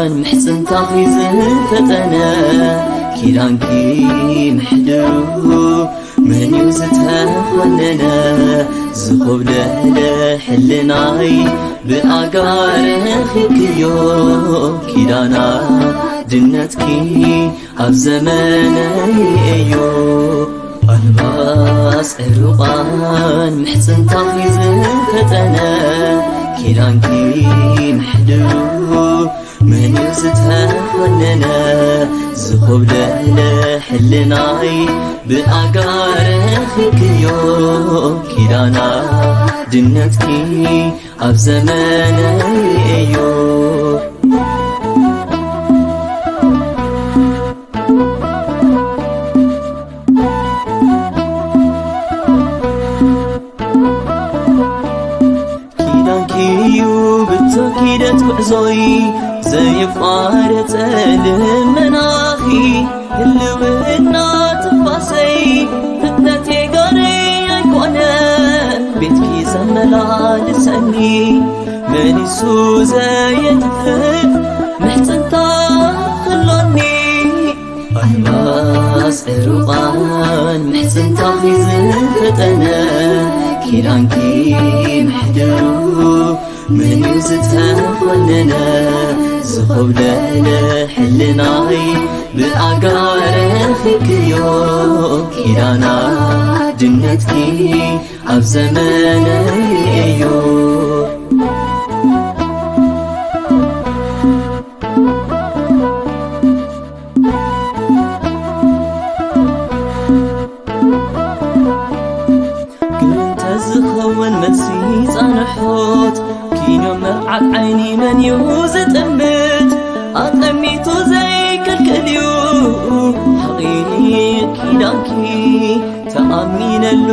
ዕሩቃን ምሕፅንታኺ ዝፈጠነ ኪዳንኪ ምሕድሩ መን እዩ ዝተኾነነ ዝኾብለለ ሕልናይ ብኣጋር ረኺብክዮ ኪዳና ድነትኪ ኣብ ዘመነይ እዩ ኣልባስ ዕሩቃን ምሕፅንታኺ ዝፈጠነ ኪዳንኪ ምሕድሩ መን እዩ ዝተኾነነ ዝኾብለለ ሕልናይ ብኣጋር ረኺብክዮ ኪዳና ድነትኪ ኣብ ዘመነይ እዩ ኪዳንኪ እዩ ብተኪደት ጉዕዞይ ዘይቋረፀ ልመናኺ ህልውና ትንፋሰይ ፍጥነቴ ጋረይ ኣይኮነን ቤትኪ ዘመላልሰኒ መሊሱ ዘየጥፍእ ምሕፅንታ ክሎኒ ኣልባስ ዕሩቃን ምሕፅንታኺ ዝፈጠነ ኪዳንኪ ምሕድሩ መን እዩ ዝተኾነነ ዝኾብለለ ሕልናይ ብኣጋር ረኺብክዮ ኪዳና ድነትኪ ኣብ ዘመነይ እዩ ግንተ ዝኸውን መልሲ ፃንሖት ኪኖ መርዓት ዓይኒ መን እዩ ዝጥምት ኣጠሚቱ ዘይክልክል እዩ ሓቂቕ ኪዳንኪ ተኣሚነሉ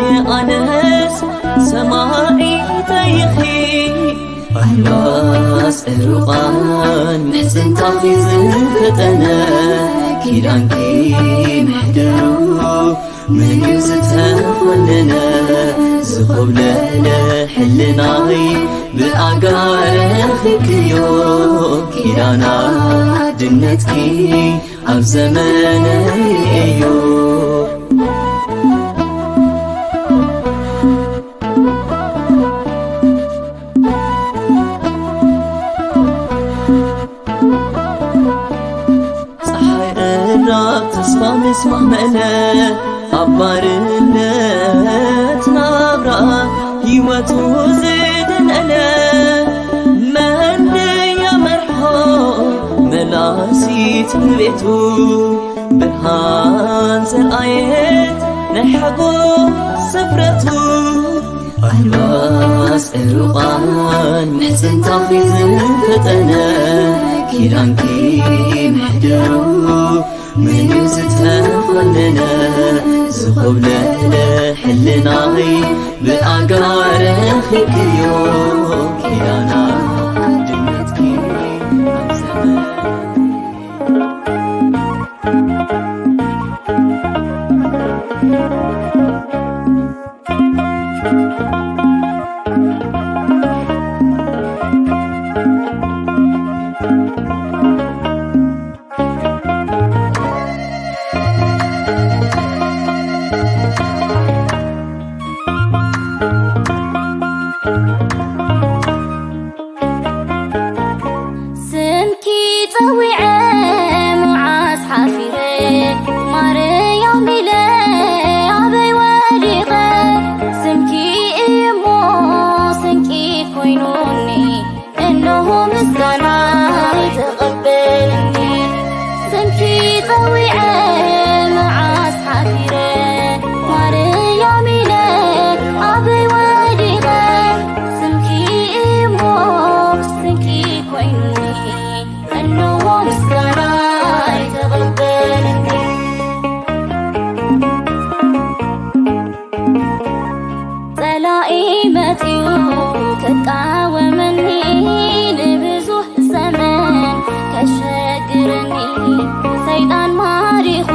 የኣነስ ሰማዒተይኺ ኣልባስ ዕሩቃን ምሕፅንታኺ ዝፈጠነ ኪዳንኪ ምሕድሩ መን እዩ ዝተኾነነ ዝኾብለለ ሕልናይ ብኣጋር ረኺብክዮ ኪዳና ድነትኪ ኣብ ዘመነይ እዩ ፀሓይ ዕራብ ተስፋ ምስ ማህመነ ኣብ ባርነት ናብራ ህይወቱ ዝደነነ መንያ መርሖ መላሲት ንቤቱ ብርሃን ዘርኣየት ናይ ሓጎስ ስፍረቱ ኣልባስ ዕሩቃን ምሕፅንታኺ ዝፈጠነ ኪዳንኪ ምሕድሩ መን እዩ ዝተኾነነ ዝኾብለለ ሕልናይ ብኣጋር ረኺብክዮ ኪዳና ድነትኪ ኣብ ዘመን ስምኪ ፀዊዐ መዓስ ሓፊረ ማርያም ኢለ ኣበይ ወዲቐ ስምኪ እዩሞ ስንቂ ኮይኑኒ እነሆ ምስጋናይ ተቐበልኒ ስምኪ ፀዊዐ መዓስ ሓፊረ ማርያም ኢለ ኣበይ ወዲቐ ስምኪ እዩሞ ስንቂ ኮይኑኒ እነሆ ምስጋናይ ተቐበልኒ ጸላኢ መጺኡ ከቃወመኒ ንብዙሕ ዘመን ከሸግረኒ ሰይጣን ማሪኹ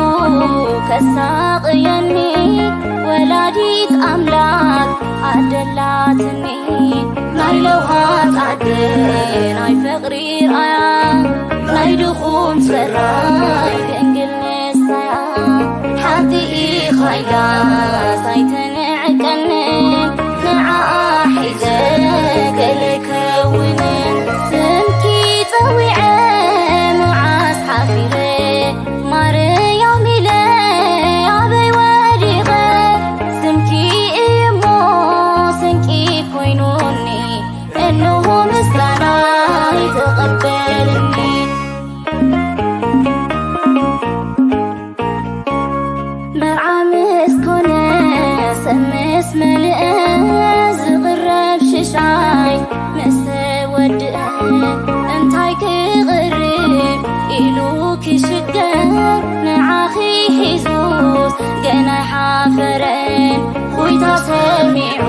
ከሳቕየኒ ወላዲት ኣምላክ ኣደላትኒ ናይ ለውሃት ኣደ ናይ ፍቕሪ ርኣያ ድኹም ሰራይ ድንግል ንሳያ ሓንቲ ኢኻይላ ሳይትንዕቀንን ንዓኣ ሒዘ ገለ ከውንን ስምኪ ፀዊዐ መዓስ ሓፊረ ማርያም ኢለ ኣበይ ወዲቐ ስምኪ እሞ ስንቂ ኮይኑኒ እንሆ ምስጋናይ ተቐበልኒ። መርዓ ምስ ኮነ ሰብ ምስ መልአ ዝቕረብ ሽሻይ ምስ ወድአ እንታይ ክቕርብ ኢሉ ክሽገር ንዓኺ ሒዙስ ገና ሓፈረን ጎይታ ሰሚዑ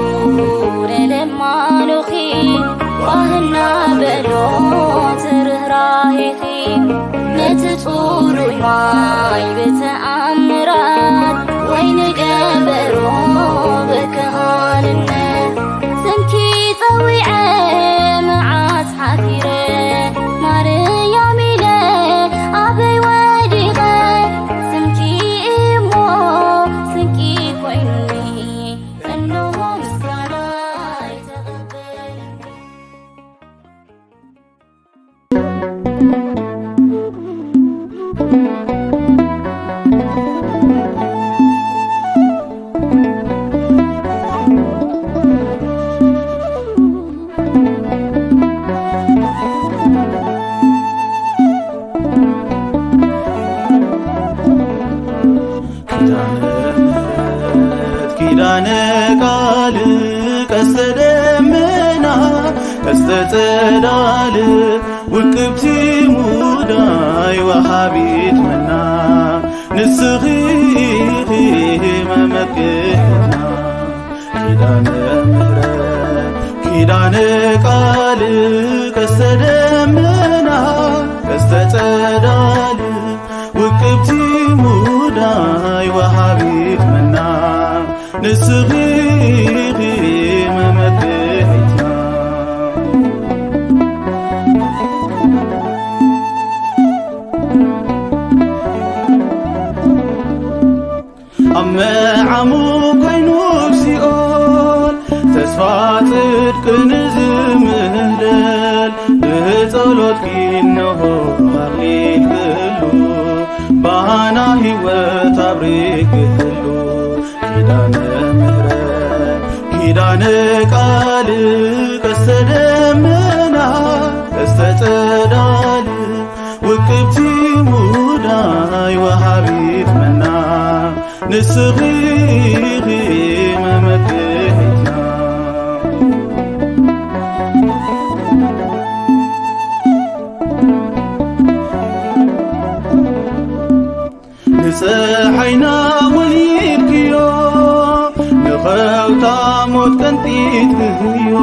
ንለማኖኺ ባህና በሎ ትርህራሄኺ ነቲ ጽሩይ ማይ ብተኣምራት ወይኒ ገበሮ ብካህንነት ስምኪ ፀዊዐ መዓስ ሓፊረ ማርያም ኢለ ኣበይ ወዲቐ ስምኪ እሞ ስንቂ ኮይኑኒ እንሆ ምስጋናይ ተቐበልኒ። ኪዳነ ምሕረት ኪዳነ ቃል ቀስተ ደመና ቀስተ ጸዳል ውቅብቲ ሙዳይ ወሃቢት መና ንስኺ መመክሕትና። ኪዳነ ምሕረት ኪዳነ ቃል ቀስተ ደመና ቀስተ ጸዳል ውቅብቲ ሙዳይ ወሃቢት መና ንስኺ መመክሒትና። ኣብ መዓሙ ኮይኑ ሲኦል ተስፋ ጽድቂ ንዝምህለል ብጸሎትኪ እነሆ ኣኽሊል ክህሉ ባና ሕይወት ኣብሪክህሉ። ኪዳነ ምሕረት ኪዳነ ቃል ቀስተ ደመና ቀስተ ጸዳል ውቅብቲ ሙዳይ ወሃቢት መና ንስኺ መመክሒትና። ንፀሓይና ወሊድክዮ ንኸውታ ሞት ቀንጢትክዮ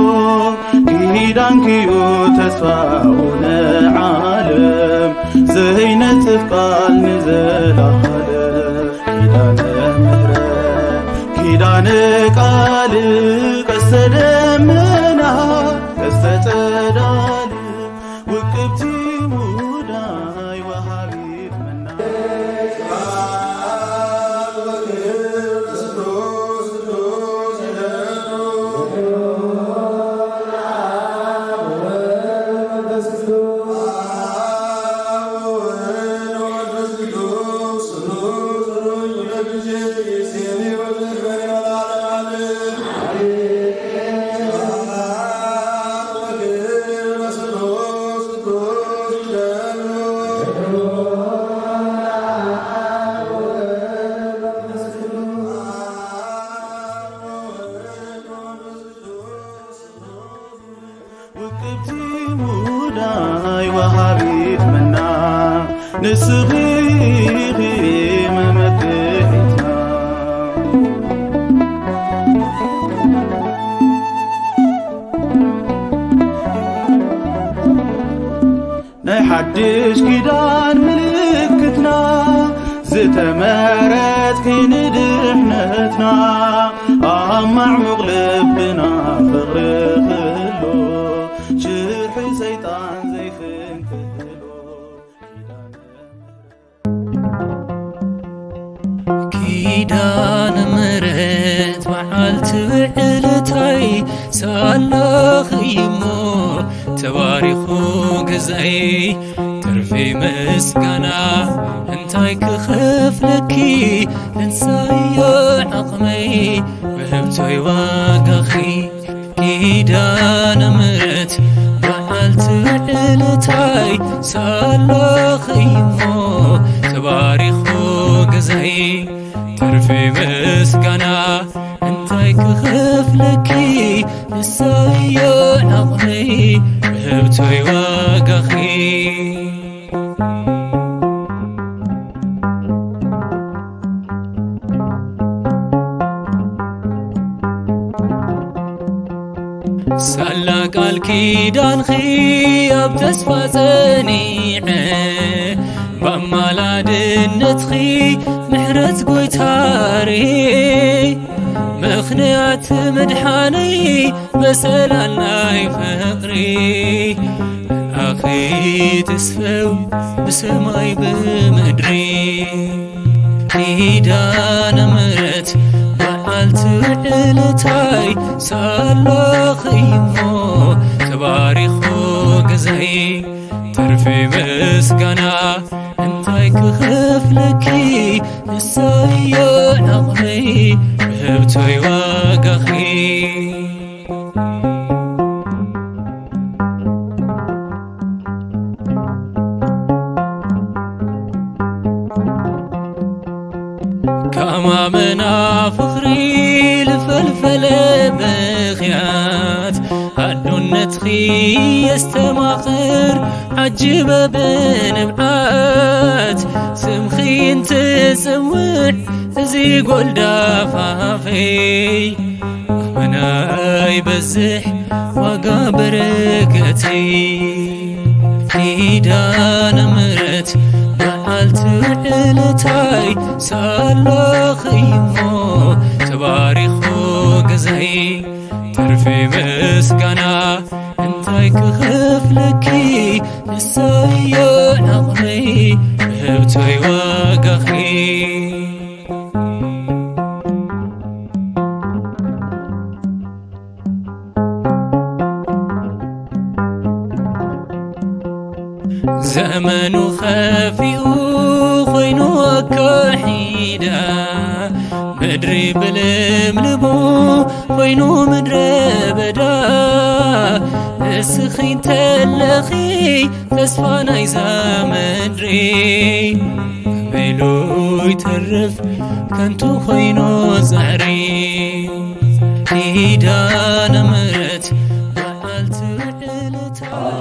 ኪዳንክዮ ተስፋኡ ንዓለም ዘይነጽፍ ቃል ንዘለዓለም። ኪዳነ ምሕረት ኪዳነ ቃል ቀስተ ደመና ቀስተ ጸዳል ውቅብቲ ሙዳይ ወሃቢት መና። ውቅብቲ ሙዳይ ወሃቢት መና ንስኺ መመክሒትና። ናይ ሓድሽ ኪዳን ምልክትና ዝተመረጥኪ ንድሕነትና ኣብ ማዕሙቕ ልብና ፍቕሪ ክህሎ ሽርሒ ሰይጣን ዘይፍንክህሎ። ኪዳነ ምሕረት መዓልቲ ዕለታይ ሳላኽይሞ ተባሪኹ ገዛይ ትርፊ ምስጋና እንታይ ክኸፍለኪ እንሳዮ ዓቕመይ ውህብቶይ ዋጋኺ ኪዳነ ምሕረት መዓልቲ ዕለታይ ሳላኽይሞ ተባሪኹ ገዛይ ትርፊ ምስጋና እንታይ ክኸፍለኪ ንሳዮ ዓቕመይ ውህብቶይ ዋጋኺ። ሳላ ቃል ኪዳንኺ ኣብ ተስፋ ጸኒዐ ብኣማላድነትኺ ምሕረት ጎይታሪ ምኽንያት ምድሓነይ መሰላል ናይ ፍቕሪ ኣኺ ትስፈው ብሰማይ ብምድሪ። ኪዳነ ምሕረት መዓልቲ ዕለታይ ሳላኽይሞ ተባሪኹ ገዛይ ትርፊ ምስጋና እንታይ ክኸፍለኪ ንሳዮ ዓቕመይ ውህብቶይ ዋጋኺ። ከማመና ፍኽሪ ልፈልፈለ ምኽንያት ኣዶነትኺ የስተማኽር ዓጅበ ብንብዓት ስምኺ እንትጽውዕ እዚ ጎልዳፋፈይ ኣመና ይበዝሕ ዋጋ በረከተይ። ኪዳነ ምሕረት መዓልቲ ዕለታይ ሳላኽይሞ ተባሪኹ ገዛይ ትርፊ ምስጋና እንታይ ክኸፍለኪ ንሳዮ ዓቕመይ ውህብቶይ ዋጋኺ። ዘመኑ ኸፊኡ ኮይኑ ኣካሒዳ ምድሪ ብልምልሙ ኮይኑ ምድረ በዳ እስኺ እንተለኺ ተስፋ ናይዛ ምድሪ ከመይሉ ይተርፍ ከንቱ ኮይኑ ዛዕሪ። ኪዳነ ምሕረት መዓልቲ ዕለታይ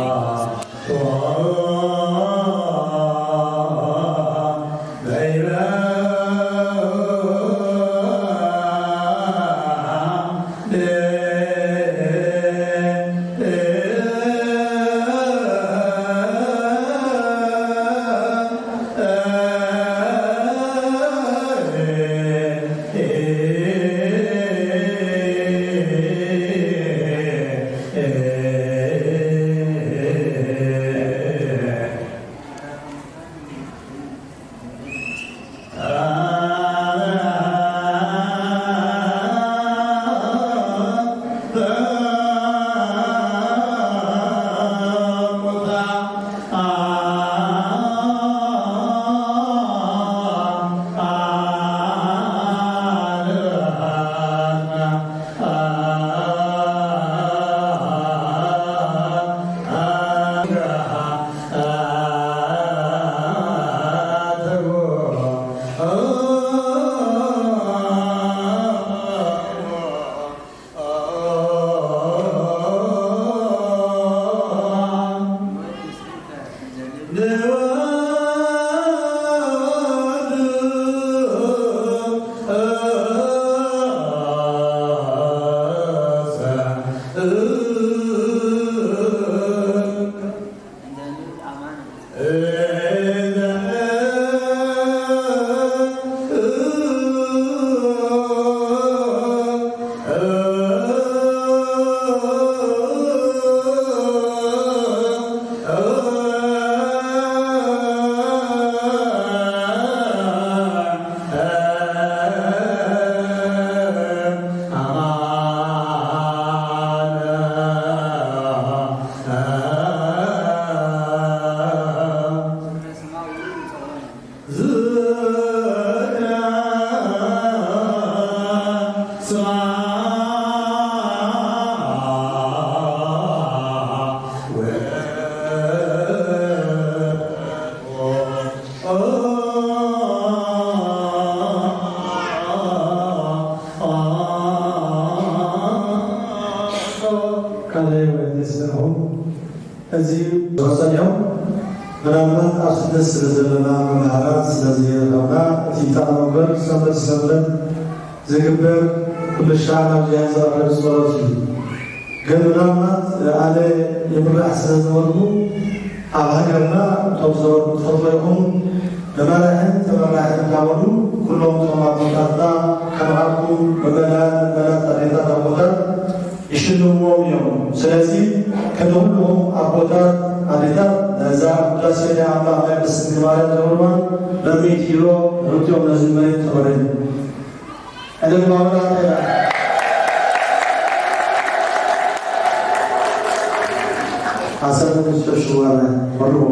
ምናልባት ኣብ ስደት ስለ ዘለና መምሃራን ስለዘይረኸብና እቲ ጣዕመ ሰንበት ሰንበት ዝግበር ኩሉ ሻዕ ናብ ዝቐርብ ፀሎት እዩ። ግን ምናልባት ኣነ ይምራሕ ስለ ዝነበርኩ ኣብ ሃገርና እቶም ዝነበርኩ ትፈልጦ ኢኹም፣ መመራሕን ተመራሕን እናበሉ ኩሎም እቶም ኣቦታትና ከም ዓርኩም ምእመናን ምእመናት ኣዴታት ኣቦታት ይሽልምዎም እዮም። ስለዚ ከንኩልኩም ኣቦታት ኣዴታት ነዛ ቅዳሴ ናይ ኣምላኽ ናይ ቅድስት ድንግል ማርያም ዘበልዋን ብ100 ዩሮ ክልቲኦም ነዚ መሬት ተመረዩ ዕልል ማምራት ኢና። 16 ሽዋረ ወርዎ።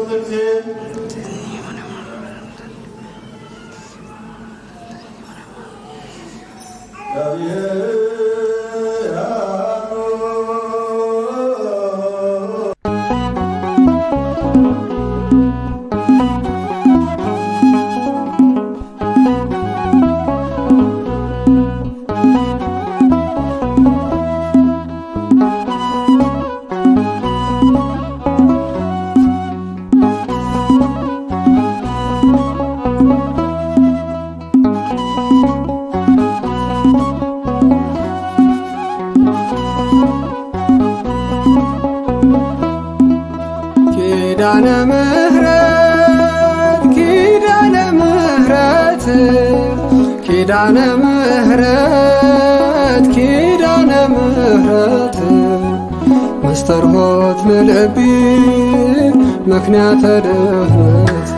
ጊዜ ኪዳነ ምሕረት ኪዳነ ምሕረት ኪዳነ ምሕረት ኪዳነ ምሕረት መስተርሆት ንልቢ ምክንያተ ድኅነት።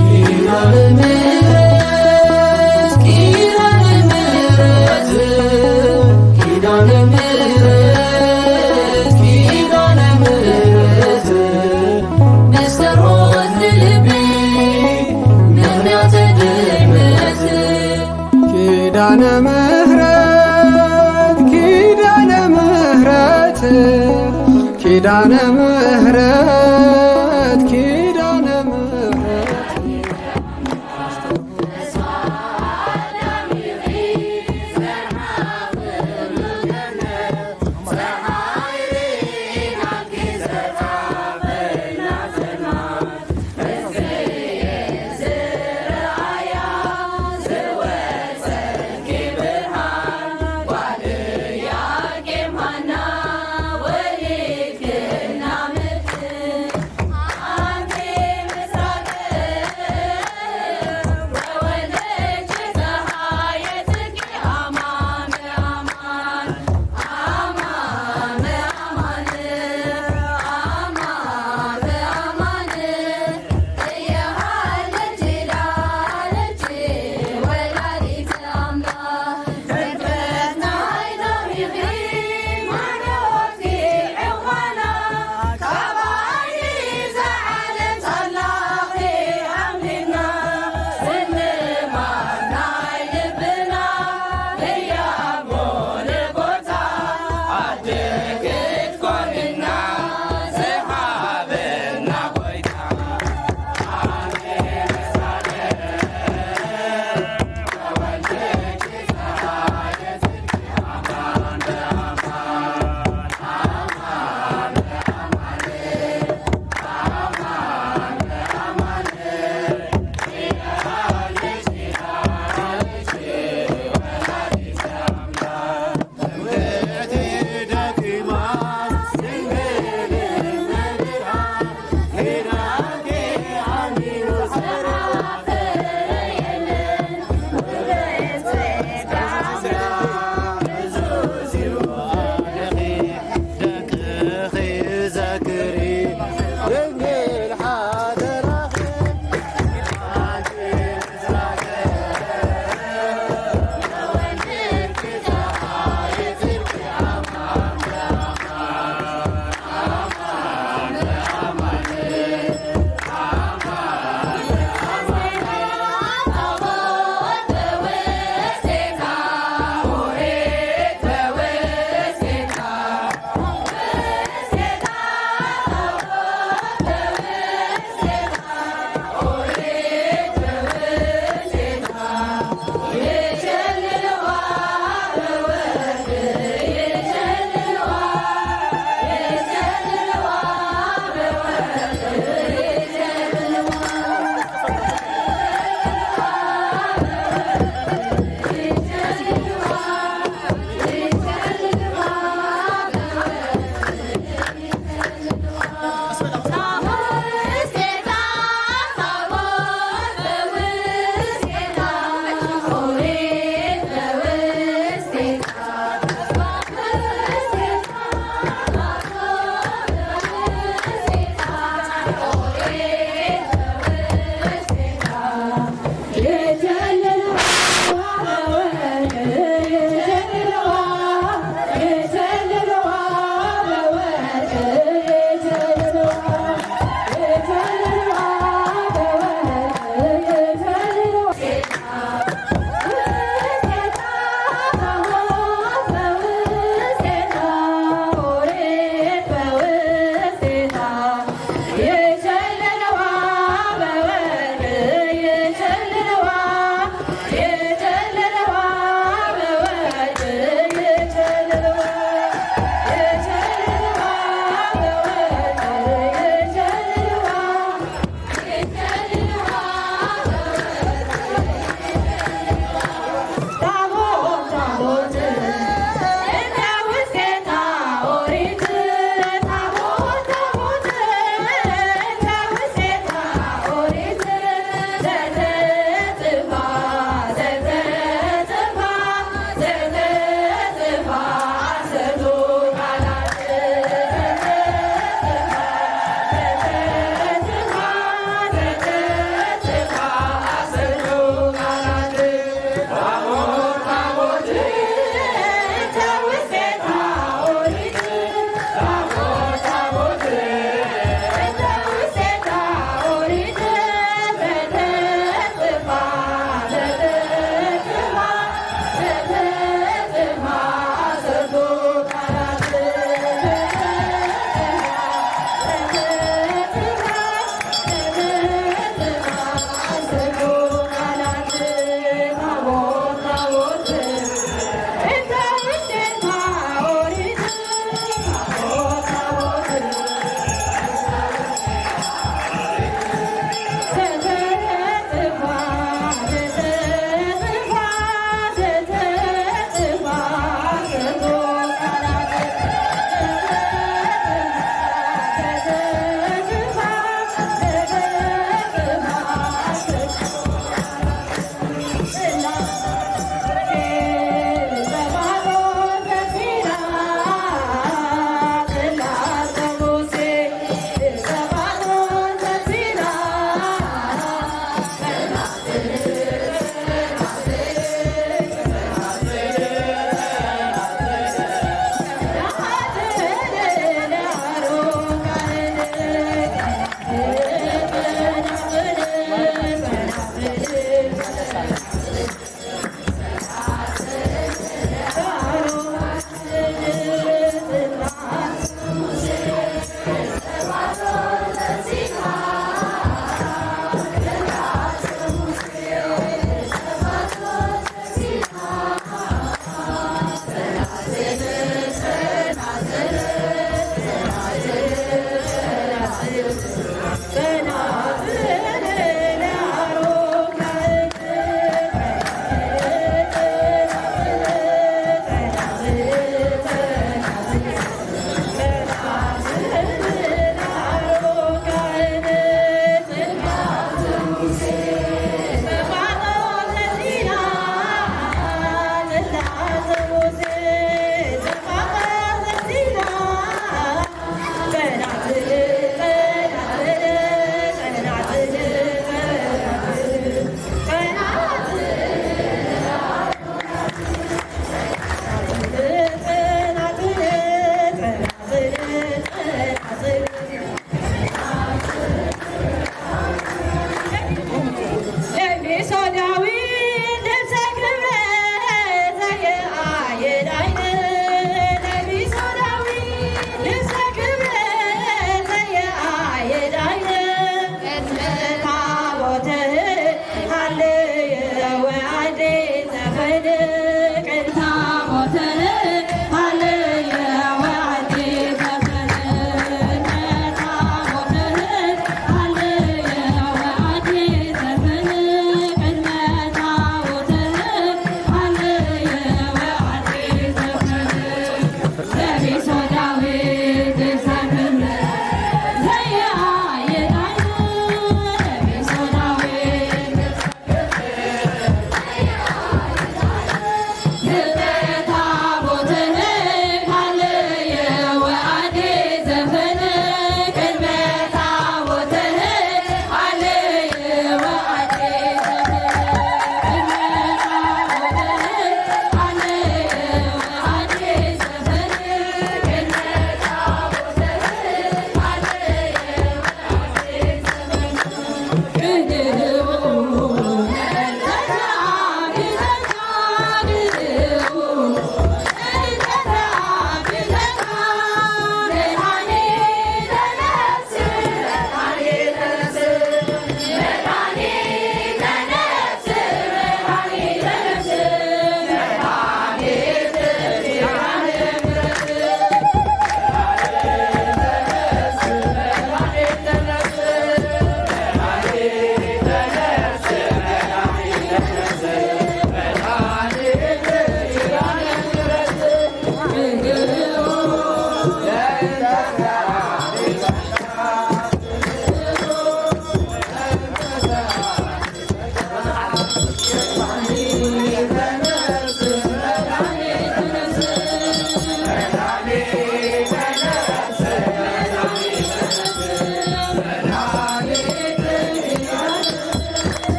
ኪዳነ ምሕረት ኪዳነ ምሕረት ኪዳነ ምሕረት ኪዳነ ምሕረት መሰረት ልቢ ምክንያተ ድኅነት። ኪዳነ ምሕረት ኪዳነ ምሕረት ኪዳነ ምሕረት ኪዳነ ምሕረት።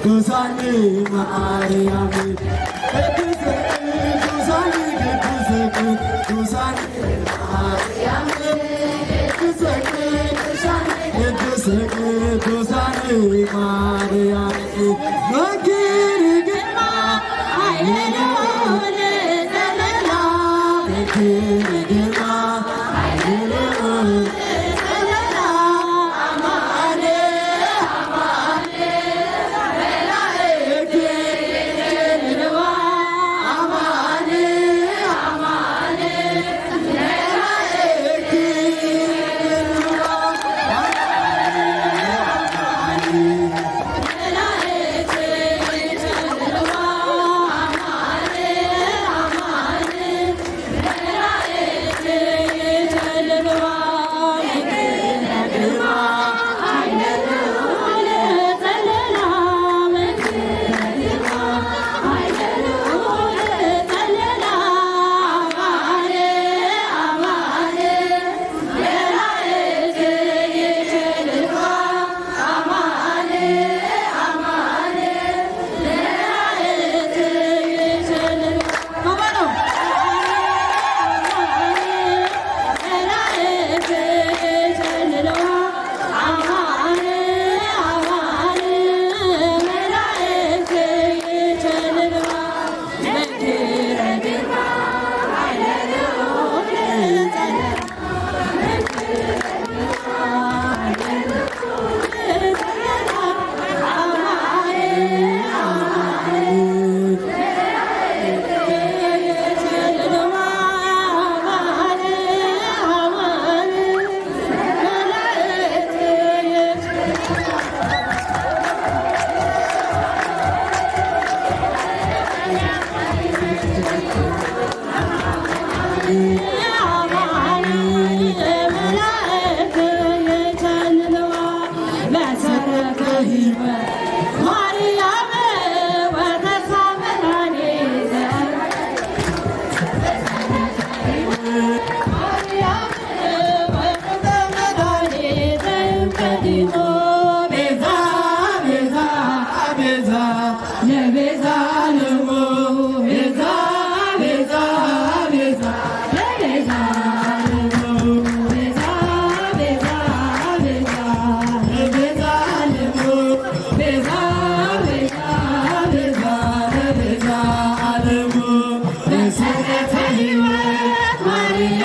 ቅዱሳን ማርያም ቅዱሳን ቅዱሳን ቅዱሳን ማርያም መግር ግርማ ግርማ Maria.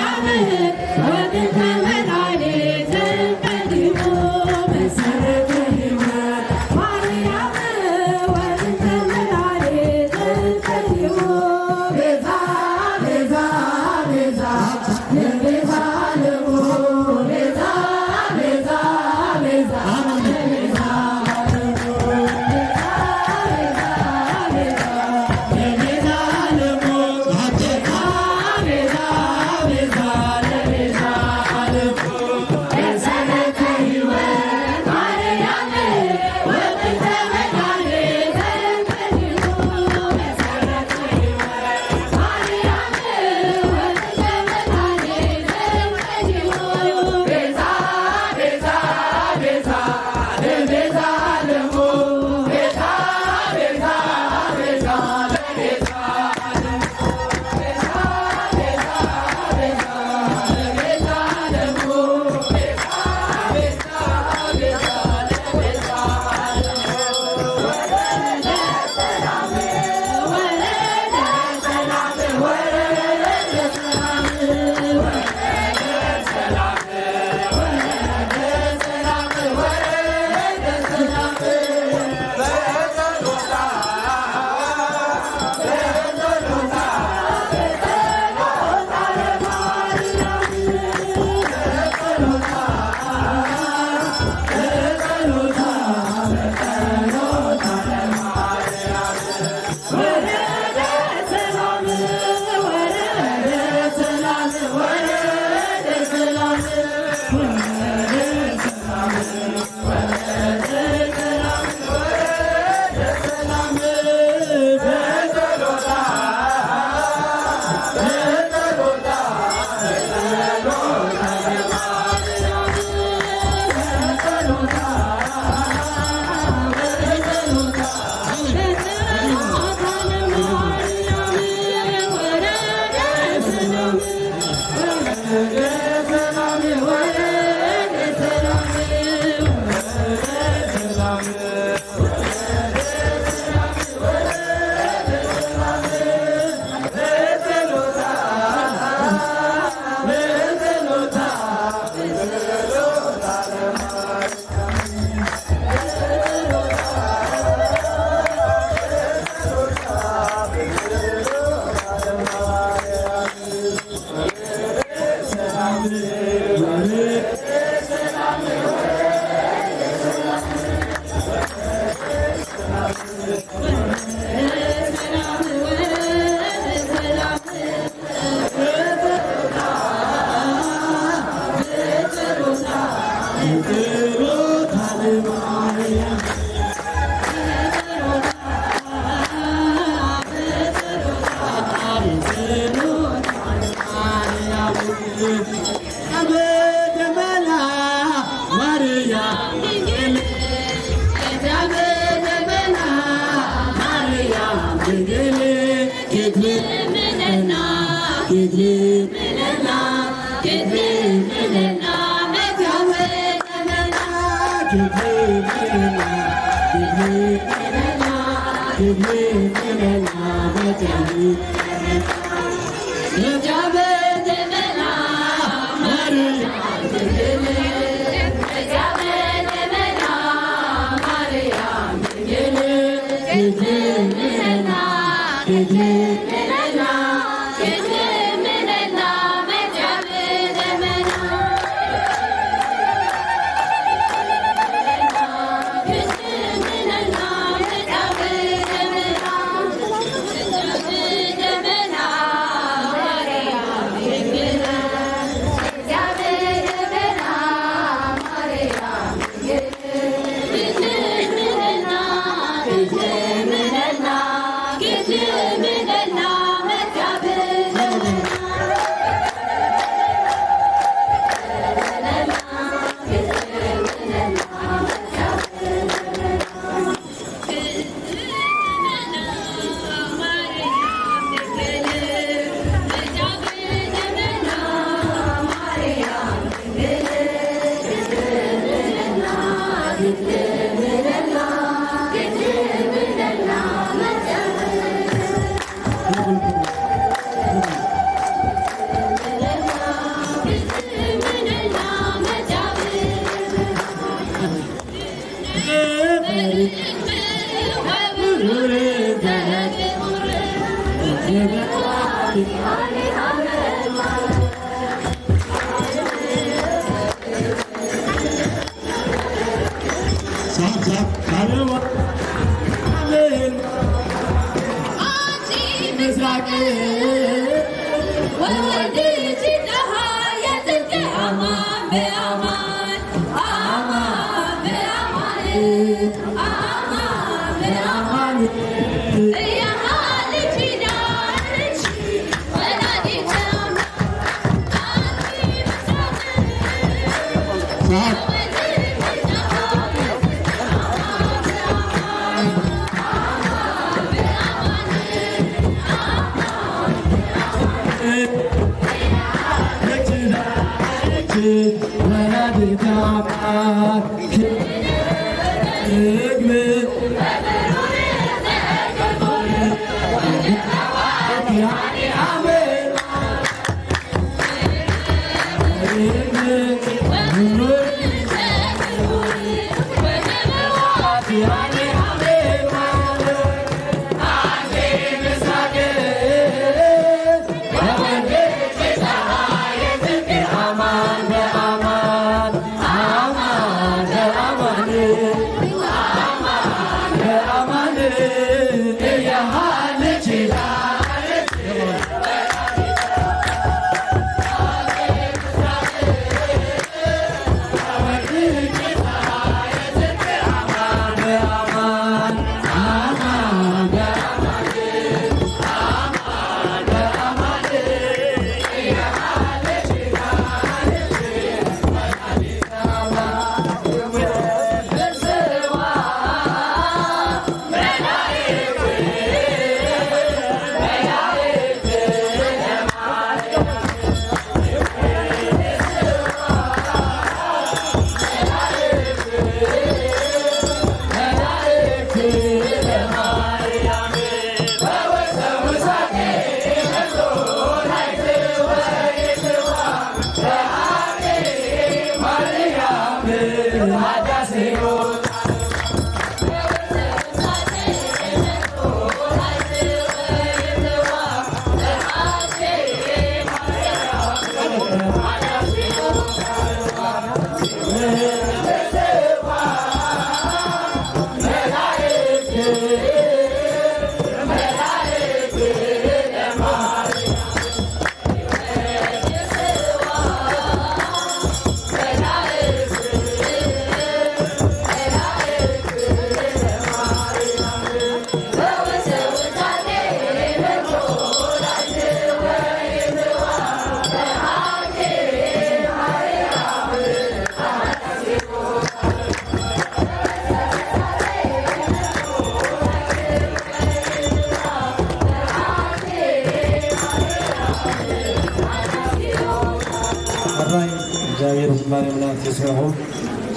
Yeah.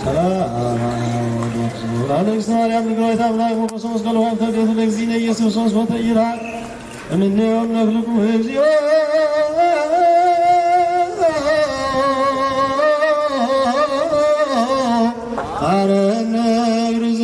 ሰላም ማርያም ንግባይት አምላክ ወበሶስ ገልዋን ተደቱ ለእግዚእነ ኢየሱስ ክርስቶስ ወተይራ እምኔዮም ነፍልቁ እግዚኦ አረነ ግርዞ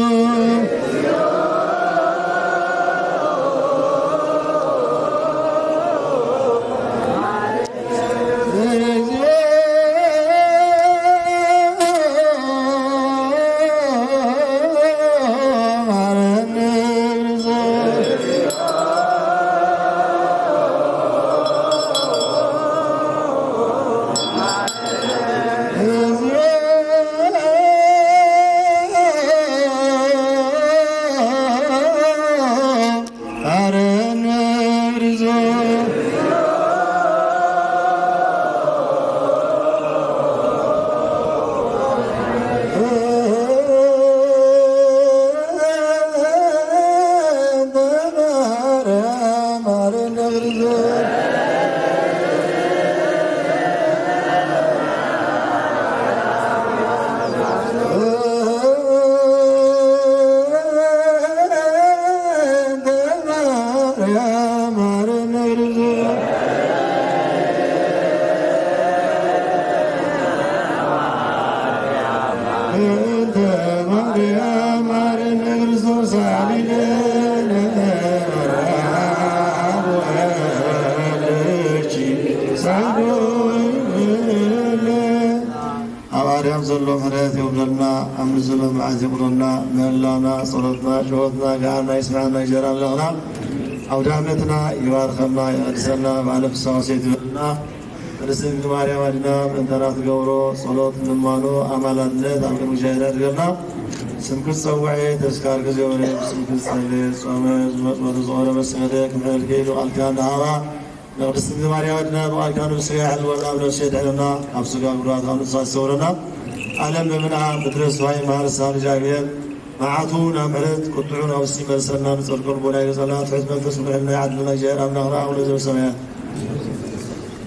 ኣብ ኣርያም ዘሎ ምሕረት የውርደልና፣ ኣብ ምድሪ ዘሎ መዓት የቁረልና። ምህላና፣ ጸሎትና፣ ጩኸትና ገሃርና ይስማዐና። እግዚአብሔር ኣምላኽና ኣውደ ዓመትና ይባርከና፣ ይቀድሰና፣ በዓለ ፍስሓ ወሴት ይበልና። ቅድስት ድንግል ማርያም ኣዲና ምእንተና ትገብሮ ጸሎት ልማኖ ኣማላድነት ኣብ ቅድሚ እግዚአብሔር ያድርገልና። ስምክ ዝፀውዐ ተስካር ገዘበረ፣ ስምክ ዝጸልየ ጾመ፣ ዝመጽመቱ ዝቆረበ ሰገደ ክምሕልከ ኢሉ ቃልካ እንዳሃባ ንቅድስት ድንግል ማርያም ኣዲና ብቃል ኪዳኑ ብስጋ ይሕልወና፣ ብነፍሲ የድሕነና፣ ካብ ስጋ ጉድኣት ካብ ንጹሃት ይሰውረና። ዓለም ብምንኣ ምድረ ስፋይ መሃርሳ እግዚአብሔር መዓቱ ናብ ምሕረት ቁጥዑ ናብ ውስጥ ይመልሰና፣ ንጸድቆ ልቦና ይገጸልና፣ ትሑት መንፈስ ምሕልና ይዓድለና። እግዚአብሔር ኣምላኽና ኣቡነ ዘበሰማያት፣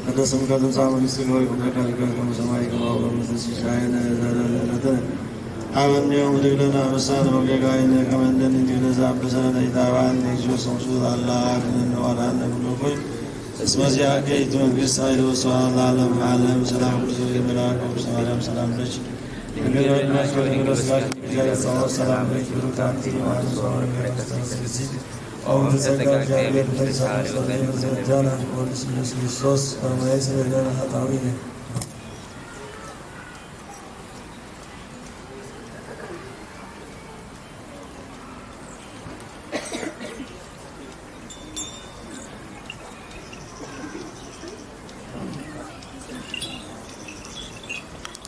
ቅድስት ስምከ ትምጻእ መንግስትከ ወይኩን ፈቃድከ በከመ በሰማይ ከማሁ በምድር ሲሳየነ ዘለለዕለትነ ሀበነ ዮም ወኅድግ ለነ አበሳነ ወጌጋየነ ከመ ንሕነኒ ንትግለ ዘአበሰነ ኢታብአነ እግዚኦ ውስተ መንሱት አላ አድኅነነ ወአድኅነ ኩሉ እኩይ እስመ ዚአከ ይእቲ መንግሥት ኃይል ወስብሐት ለዓለመ ዓለም። ሰላም ቅዱስ መልአክ ወቅድስት ማርያም ሰላም ለኪ ድንግል በሕሊናኪ ወድንግል በሥጋኪ እግዚአብሔር ጸባኦት ሰላም ለኪ ቡርክት አንቲ እምአንስት ጸጋ እግዚአብሔር ኢየሱስ ክርስቶስ ኃጣውኢነ።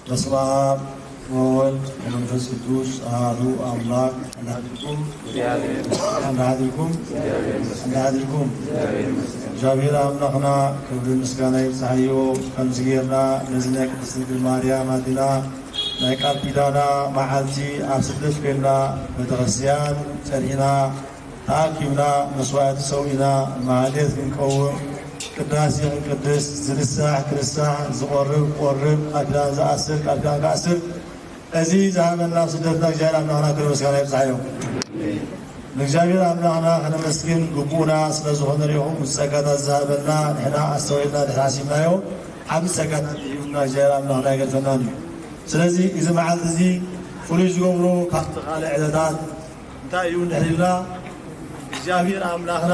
በስመ አብ ወወልድ ወመንፈስ ቅዱስ አሐዱ አምላክ። አንድ አድርኩም፣ አንድ አድርኩም። እግዚአብሔር ኣምላኽና ክብሪ ምስጋና ይብፅሓዮ። ከምዚ ጌርና ነዚ ናይ ቅድስት ድንግል ማርያም ኣዲና ናይ ቃል ኪዳና መዓልቲ ኣብ ስደት ኮይንና ቤተክርስትያን ፀኒዕና ተኣኪብና መስዋዕቲ ሰዊእና ማህሌት ክንቀውም፣ ቅዳሴ ክንቅድስ፣ ዝንሳሕ ክንሳሕ፣ ዝቆርብ ክቆርብ፣ ቃል ኪዳን ዝኣስር ቃል ኪዳን ክኣስር እዚ ዝሃበና ስደትና እግዚአብሔር ኣምላኽና ክብሪ ምስጋና ይብፅሓዮ። ንእግዚኣብሔር ኣምላኽና ክነመስግን ግቡእና ስለ ዝኾነ ሪኢኹም ምስ ፀጋታት ዝሃበና ንሕና ኣስተውዒልና ድሕሪ ሓሲብናዮ ዓብዪ ፀጋታት ሂቡና እግዚአብሔር ኣምላኽና ይገልፈናን እዩ። ስለዚ እዚ መዓልቲ እዚ ፍሉይ ዝገብሮ ካብቲ ካልእ ዕለታት እንታይ እዩ እንድሕር ኢልና፣ እግዚኣብሔር ኣምላኽና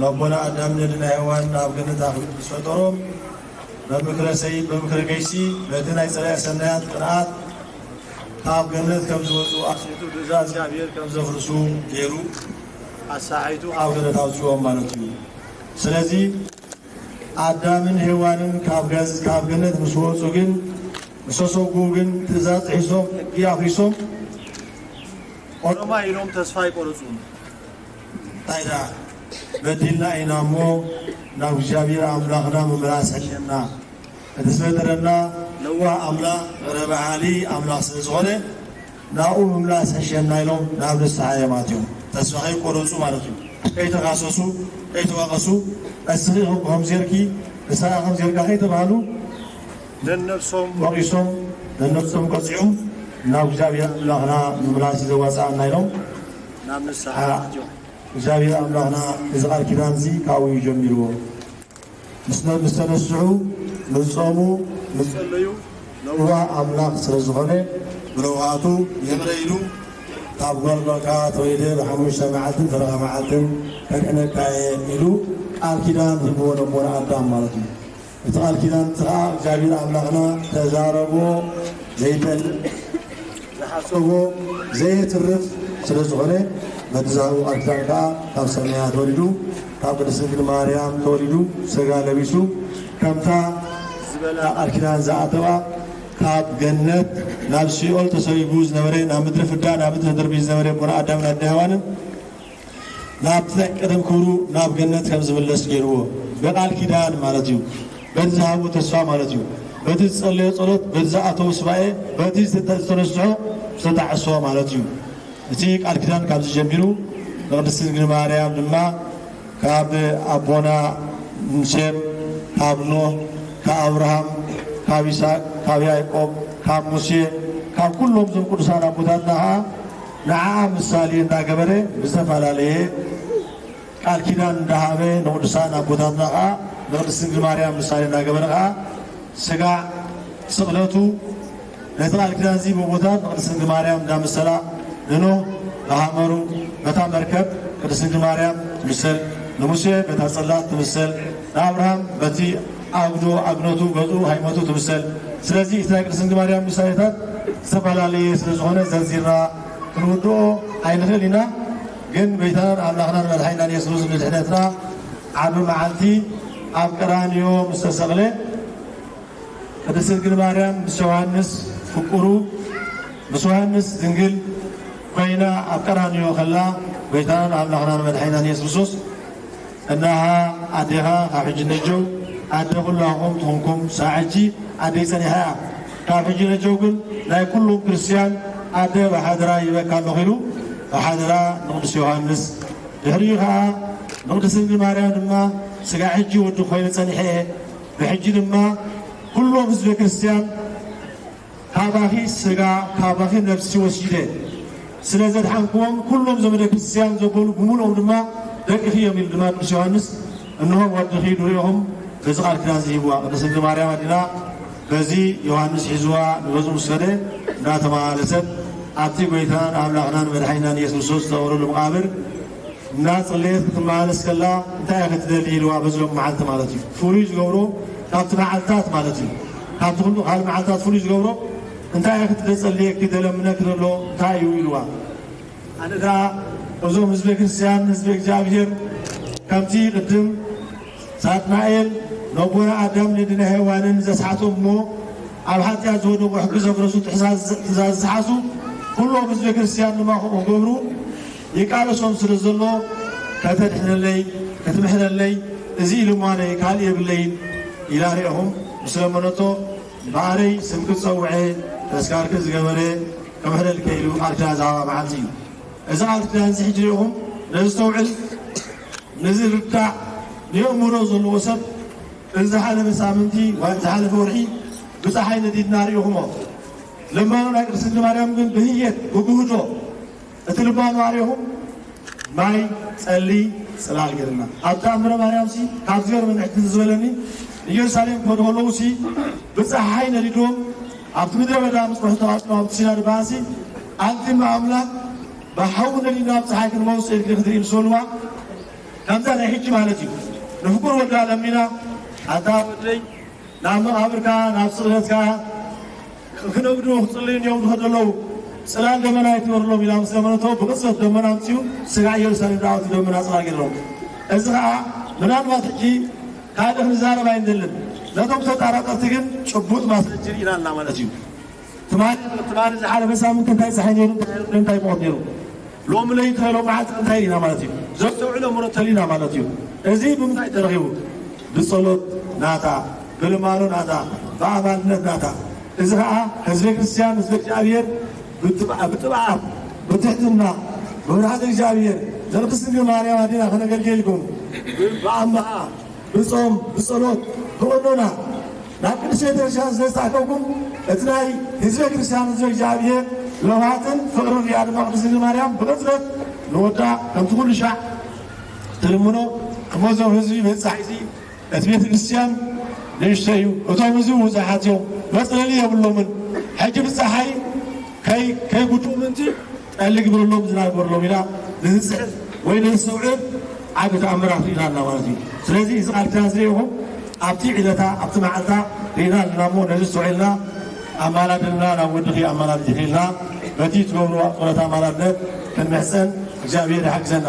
ንኣቦና ኣዳም ነድና ሔዋን ናብ ገነት ኣኽቢሩ ምስ ፈጠሮም በምክረ ሰይድ በምክረ ገይሲ በቲ ናይ ፀላኢ ሰናያት ቅንኣት ካብ ገነት ከም ዝወፁ ኣስሒቱ፣ ትእዛዝ እግዚኣብሔር ከም ዘፍርሱ ገይሩ ኣሳሒቱ ካብ ገነት ኣውፅኦም ማለት እዩ። ስለዚ ኣዳምን ሔዋንን ካብ ገነት ምስ ወፁ ግን፣ ምስ ተሰጉ ግን፣ ትእዛዝ ጥሒሶም ሕጊ ኣፍሪሶም ኦሮማ ኢሎም ተስፋ ኣይቆረፁን። እንታይ ዳ በዲልና ኢና እሞ ናብ እግዚኣብሔር ኣምላኽና ምምላስ ሕሸና፣ እቲ ዝፈጠረና ለዋህ ኣምላኽ ፍቅረ በሃሊ ኣምላኽ ስለ ዝኾነ ናብኡ ምምላስ ሕሸና ኢሎም ናብ ንስሓ እዮም ኣትዮም። ተስፋ ከይቆረፁ ማለት እዩ። ከይተኻሰሱ ከይተዋቐሱ፣ እስኺ ከምዚ ጌርኪ፣ ንስኻ ከምዚ ጌርካ ከይተባሃሉ ነነብሶም ወቂሶም ነነፍሶም ቀፂዑ ናብ እግዚኣብሔር ኣምላኽና ምምላስ እዩ ዘዋፅኣና ኢሎም ናብ ንስሓ ኣትዮም። እግዚኣብሔር ኣምላኽና እዚ ቃል ኪዳን እዚ ካብኡ እዩ ጀሚርዎ። ምስ ተነስሑ፣ ምስ ጾሙ፣ ምስ ጸለዩ ለዋህ ኣምላኽ ስለ ዝኾነ ብለውሃቱ ይቕረ ኢሉ ካብ ጓል ጓልካ ተወሊደ ብሓሙሽተ መዓልትን ፈረቓ መዓልትን ከድሕነካ እየ ኢሉ ቃል ኪዳን ሂብዎ ነቦና ኣዳም ማለት እዩ። እቲ ቃል ኪዳን እቲ ኸኣ እግዚኣብሔር ኣምላኽና ተዛረቦ ዘይጠልም ዝሓሰቦ ዘየትርፍ ስለ ዝኾነ በቲ ዝሃቦ ቃል ኪዳን ከኣ ካብ ሰማያት ወሪዱ ካብ ቅድስት ድንግል ማርያም ተወሊዱ ሥጋ ለቢሱ ከምታ ዝበላ ቃል ኪዳን ዝኣተዋ ካብ ገነት ናብ ሲኦል ተሰጒጉ ዝነበረ ናብ ምድሪ ፍዳ ናብ ምድሪ ተደርብዩ ዝነበረ ኣቦና ኣዳምን ኣደ ሔዋንን ናብቲ ናይ ቀደም ክብሩ ናብ ገነት ከም ዝምለስ ገይርዎ። ብቃል ኪዳን ማለት እዩ። በቲ ዝሃቦ ተስፋ ማለት እዩ። በቲ ዝጸለዮ ጸሎት፣ በቲ ዝኣተዎ ሱባኤ፣ በቲ ዝተነስሖ ዝተጣዕሶ ማለት እዩ። እቲ ቃል ኪዳን ካብዚ ጀሚሩ ንቅድስት ድንግል ማርያም ድማ ካብ ኣቦና ሴም፣ ካብ ኖህ፣ ካብ ኣብርሃም፣ ካብ ይስሐቅ፣ ካብ ያዕቆብ፣ ካብ ሙሴ፣ ካብ ኩሎም እዞም ቅዱሳን ኣቦታትና ከኣ ንዓኣ ምሳሌ እንዳገበረ ብዝተፈላለየ ቃል ኪዳን እንዳሃበ ንቅዱሳን ኣቦታትና ከኣ ንቅድስት ድንግል ማርያም ምሳሌ እንዳገበረ ከኣ ስጋዕ ስቕለቱ ነቲ ቃል ኪዳን እዚ ብቦታት ንቅድስት ድንግል ማርያም እንዳመሰላ ንኖህ ብሃመሩ በታ መርከብ ቅድስት ድንግል ማርያም ትምሰል ንሙሴ በታ ጽላት ትምሰል ንኣብርሃም በቲ ኣጉዶ ኣግኖቱ ገዝኡ ሃይመቱ ትምሰል ስለዚ እቲ ናይ ቅድስት ድንግል ማርያም ምሳሌታት ዝተፈላለየ ስለ ዝኾነ ዘርዚርና ክንውድኦ ኣይንኽእል ኢና። ግን ጎይታናን ኣምላኽናን መድሓኒናን የሱስ ክርስቶስ ንድሕነትና ዓቢ መዓልቲ ኣብ ቀራንዮ ምስ ተሰቕለ ቅድስት ድንግል ማርያም ምስ ዮሃንስ ፍቁሩ ምስ ዮሃንስ ድንግል ኮይና ኣብ ቀራንዮ ከላ ጎይታናን ኣምላኽናን መድሓኒናን የሱስ ክርስቶስ እነሃ ኣዴኻ ካብ ሕጂ ነጀው ኣደ ኩላኹም ትኹንኩም ክሳዕ ሕጂ ኣደይ ጸኒሓ እያ ካብ ሕጂ ነጀው ግን ናይ ኩሉም ክርስትያን ኣደ ብሓደራ ይህበካ ኣለኹ ኢሉ ብሓደራ ንቅዱስ ዮሃንስ ድሕሪኡ ከኣ ንቅድስት ድንግል ማርያም ድማ ስጋዕ ሕጂ ወዲ ኮይነ ጸኒሐ እየ ብሕጂ ድማ ኩሎም ህዝበ ክርስትያን ካባኺ ስጋ ካባኺ ነፍሲ ወሲደ ስለ ዘድሓንክዎም ኩሎም ዘመደ ክርስትያን ዘበሉ ብምሉኦም ድማ ደቅኺ እዮም ኢሉ ድማ ቅዱስ ዮሃንስ እንሆ ወድኺ ንሪኦኹም በዚ ቃል ኪዳን እዚ ሂብዋ ቅድስት ድንግል ማርያም ኣዴና በዚ ዮሃንስ ሒዝዋ ንገዝኡ ምስ ከደ እንዳተመላለሰት ኣብቲ ጎይታናን ኣምላኽናን መድሓኒናን ኢየሱስ ክርስቶስ ዝተቐብረሉ መቓብር እናጸለየት ክትመላለስ ከላ እንታይ ኢኺ ትደልዪ ኢልዋ በዚ ሎሚ መዓልቲ ማለት እዩ ፍሉይ ዝገብሮ ካብቲ መዓልትታት ማለት እዩ ካብቲ ኩሉ ካልእ መዓልትታት ፍሉይ ዝገብሮ እንታይ ኢኺ ትደጸልየኪ ደለምነኪ ዘሎ እንታይ እዩ ኢልዋ ኣነ ደኣ እዞም ህዝበ ክርስቲያን ህዝበ እግዚኣብሔር ከምቲ ቅድም ሳጥናኤል ነቦና ኣዳም ንድነ ሔዋንን ዘስሓቶም እሞ ኣብ ሓጢኣት ዝወደቑ ሕጊ ዘፍረሱ ትእዛዝ ዝሓሱ ኩሎም ህዝበ ክርስቲያን ድማ ከምኡ ክገብሩ ይቃለሶም ስለ ዘሎ ከተድሕነለይ ክትምሕረለይ እዚ እዩ ልማኖይ ካልእ የብለይን ኢላ ርኤኹም ምስ ለመነቶ እምበኣረይ ስምኪ ዝጸውዐ ተስካርኪ ዝገበረ ክምሕረልኪ ኢሉ ቃል ኪዳን ዝሃባ መዓልቲ እዩ። እዚ ቃል ኪዳን እዚ ሕጂ ርኢኹም ነዝተውዕል ንዝርዳእ ንየእምሮ ዘለዎ ሰብ እዚ ዝሓለፈ ሳምንቲ ወይ ዝሓለፈ ወርሒ ብፀሓይ ነዲድና ርኢኹሞ። ልማኖ ናይ ቅድስት ድንግል ማርያም ግን ብህየት ብግህዶ እቲ ልማኖ ኣሪኹም ማይ ጸሊ ጽላል ገይርና ኣብ ተኣምረ ማርያም ሲ ካብ ዝገርመኒ ሕጂ ትዝ ዝበለኒ ንኢየሩሳሌም ክኸዱ ከለዉ ሲ ብጸሓይ ነዲድዎም ኣብቲ ምድረ በዳ ምስ በሑ ተቓጺሎም ኣብቲ ሲና ዝበሃል ሲ ኣንቲ እመ ኣምላክ ብሓዊ ነዲድና ኣብ ጸሓይ ክንመውጽእ ኢልኪ ክትርኢ ምስ በልዋ ከምዛ ናይ ሕጂ ማለት እዩ ንፍቁር ወዳ ለሚና ኣንታ ወደይ ናብ መቓብርካ ናብ ስቕለትካ ክነግዱ ክጽልዩን እዮም ዝኸዱ ዘለዉ ጽላል ደመና ኣይትበርሎም ኢላ ምስ ለመነቶ ብቕጽበት ደመና ኣምጺኡ ስጋዕ ኢየሩሳሌም ዝኣቱ ደመና ጽላል ገይርሎም። እዚ ኸኣ ምናልባት ሕጂ ካልእ ክንዛረብ ኣይንደልን ነቶም ተጣራጠርቲ ግን ጭቡጥ ማስረጂ ርኢና ኣለና ማለት እዩ። ትማሊ ትማሊ ዝሓለፈ ሳምንቲ እንታይ ፀሓይ ነይሩ እንታይ ሙቐት ነይሩ ሎሚ ለይቲ ከ ሎሚ መዓልቲ እንታይ ርኢና ማለት እዩ። ዘስተውዕል ኣእምሮ ተሊና ማለት እዩ። እዚ ብምንታይ ተረኺቡ? ብጸሎት ናታ፣ ብልማኖ ናታ፣ ብኣማልድነት ናታ። እዚ ኸኣ ህዝበ ክርስቲያን ህዝበ እግዚኣብሔር ብጥብዓት ብትሕትና ብፍርሃተ እግዚኣብሔር ንቅድስት ድንግል ማርያም ኣዴና ከነገልግል ብኣምሃ ብጾም ብጸሎት ብቕኖና ናብ ቅድስት ቤተ ክርስቲያን ስለ ዝተኣከብኩም እቲ ናይ ህዝበ ክርስቲያን ህዝበ እግዚኣብሔር ለውሃትን ፍቕርን ሪኣ ድማ ቅድስት ድንግል ማርያም ብቕጽበት ንወዳ ከምቲ ኩሉ ሻዕ ትልምኖ እሞ እዞም ህዝቢ በጻሒዚ እቲ ቤተ ክርስቲያን ንእሽቶ እዩ፣ እቶም ህዝቢ ብዙሓት እዮም፣ መጽለሊ የብሎምን። ሕጂ ብፀሓይ ከይጉድኡ ምእንቲ ጠሊ ግበረሎም ዝናብ ግበረሎም ኢላ ንዝፅሕፍ ወይ ንዝስውዕል ዓቢ ተኣምራት ርኢና ኣለና ማለት እዩ። ስለዚ እዚ ቃል ኪዳን ዝርኢኹም ኣብቲ ዒለታ ኣብቲ መዓልታ ርኢና ኣለና እሞ ነዚ ኣስተውዒልና ኣማላድልና ናብ ወድኺ ኣማላድት ኢልና በቲ ትገብርዋ ጸሎተ ኣማላድነት ክንምሕጸን እግዚኣብሔር ይሓግዘና።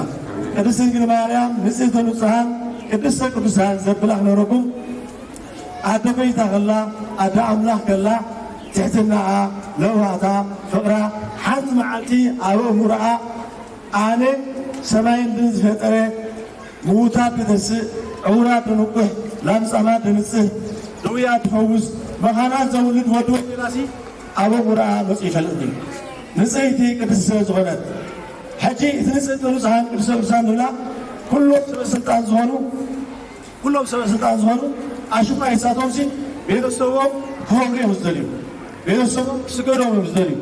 ቅድስት ድንግል ማርያም ንጽህተ ንጹሃን ቅድስተ ቅዱሳን ዘብላ ክነረኩም ኣደ ጎይታ ከላ ኣደ ኣምላኽ ከላ ትሕትናኣ ለውሃታ ፍቕራ ሓንቲ መዓልቲ ኣብ ኣእምሮኣ ኣነ ሰማይን ምድርን ዝፈጠረ ምዉታት ደተስእ ዕዉራት ደንቁሕ ላምጻማት ደንጽህ ድውያት ድፈውስ መኻናት ዘውልድ ወዲ ወዴላሲ ኣብ ኣእምሮኣ መጺኡ ኣይፈልጥን እዩ ንጽህቲ ቅድስቲ ስለ ዝኾነት ሕጂ እቲ ንጽህቲ ንጹሃን ቅድስተ ቅዱሳን ንብላ ኩሎም ሰበ ስልጣን ዝኾኑ ኩሎም ሰበ ስልጣን ዝኾኑ ኣሽንኳይ ንሳቶምሲ ቤተሰቦም ክኸብሩ እዮም ዝደልዩ ቤተሰቦም ክስገዶም እዮም ዝደልዩ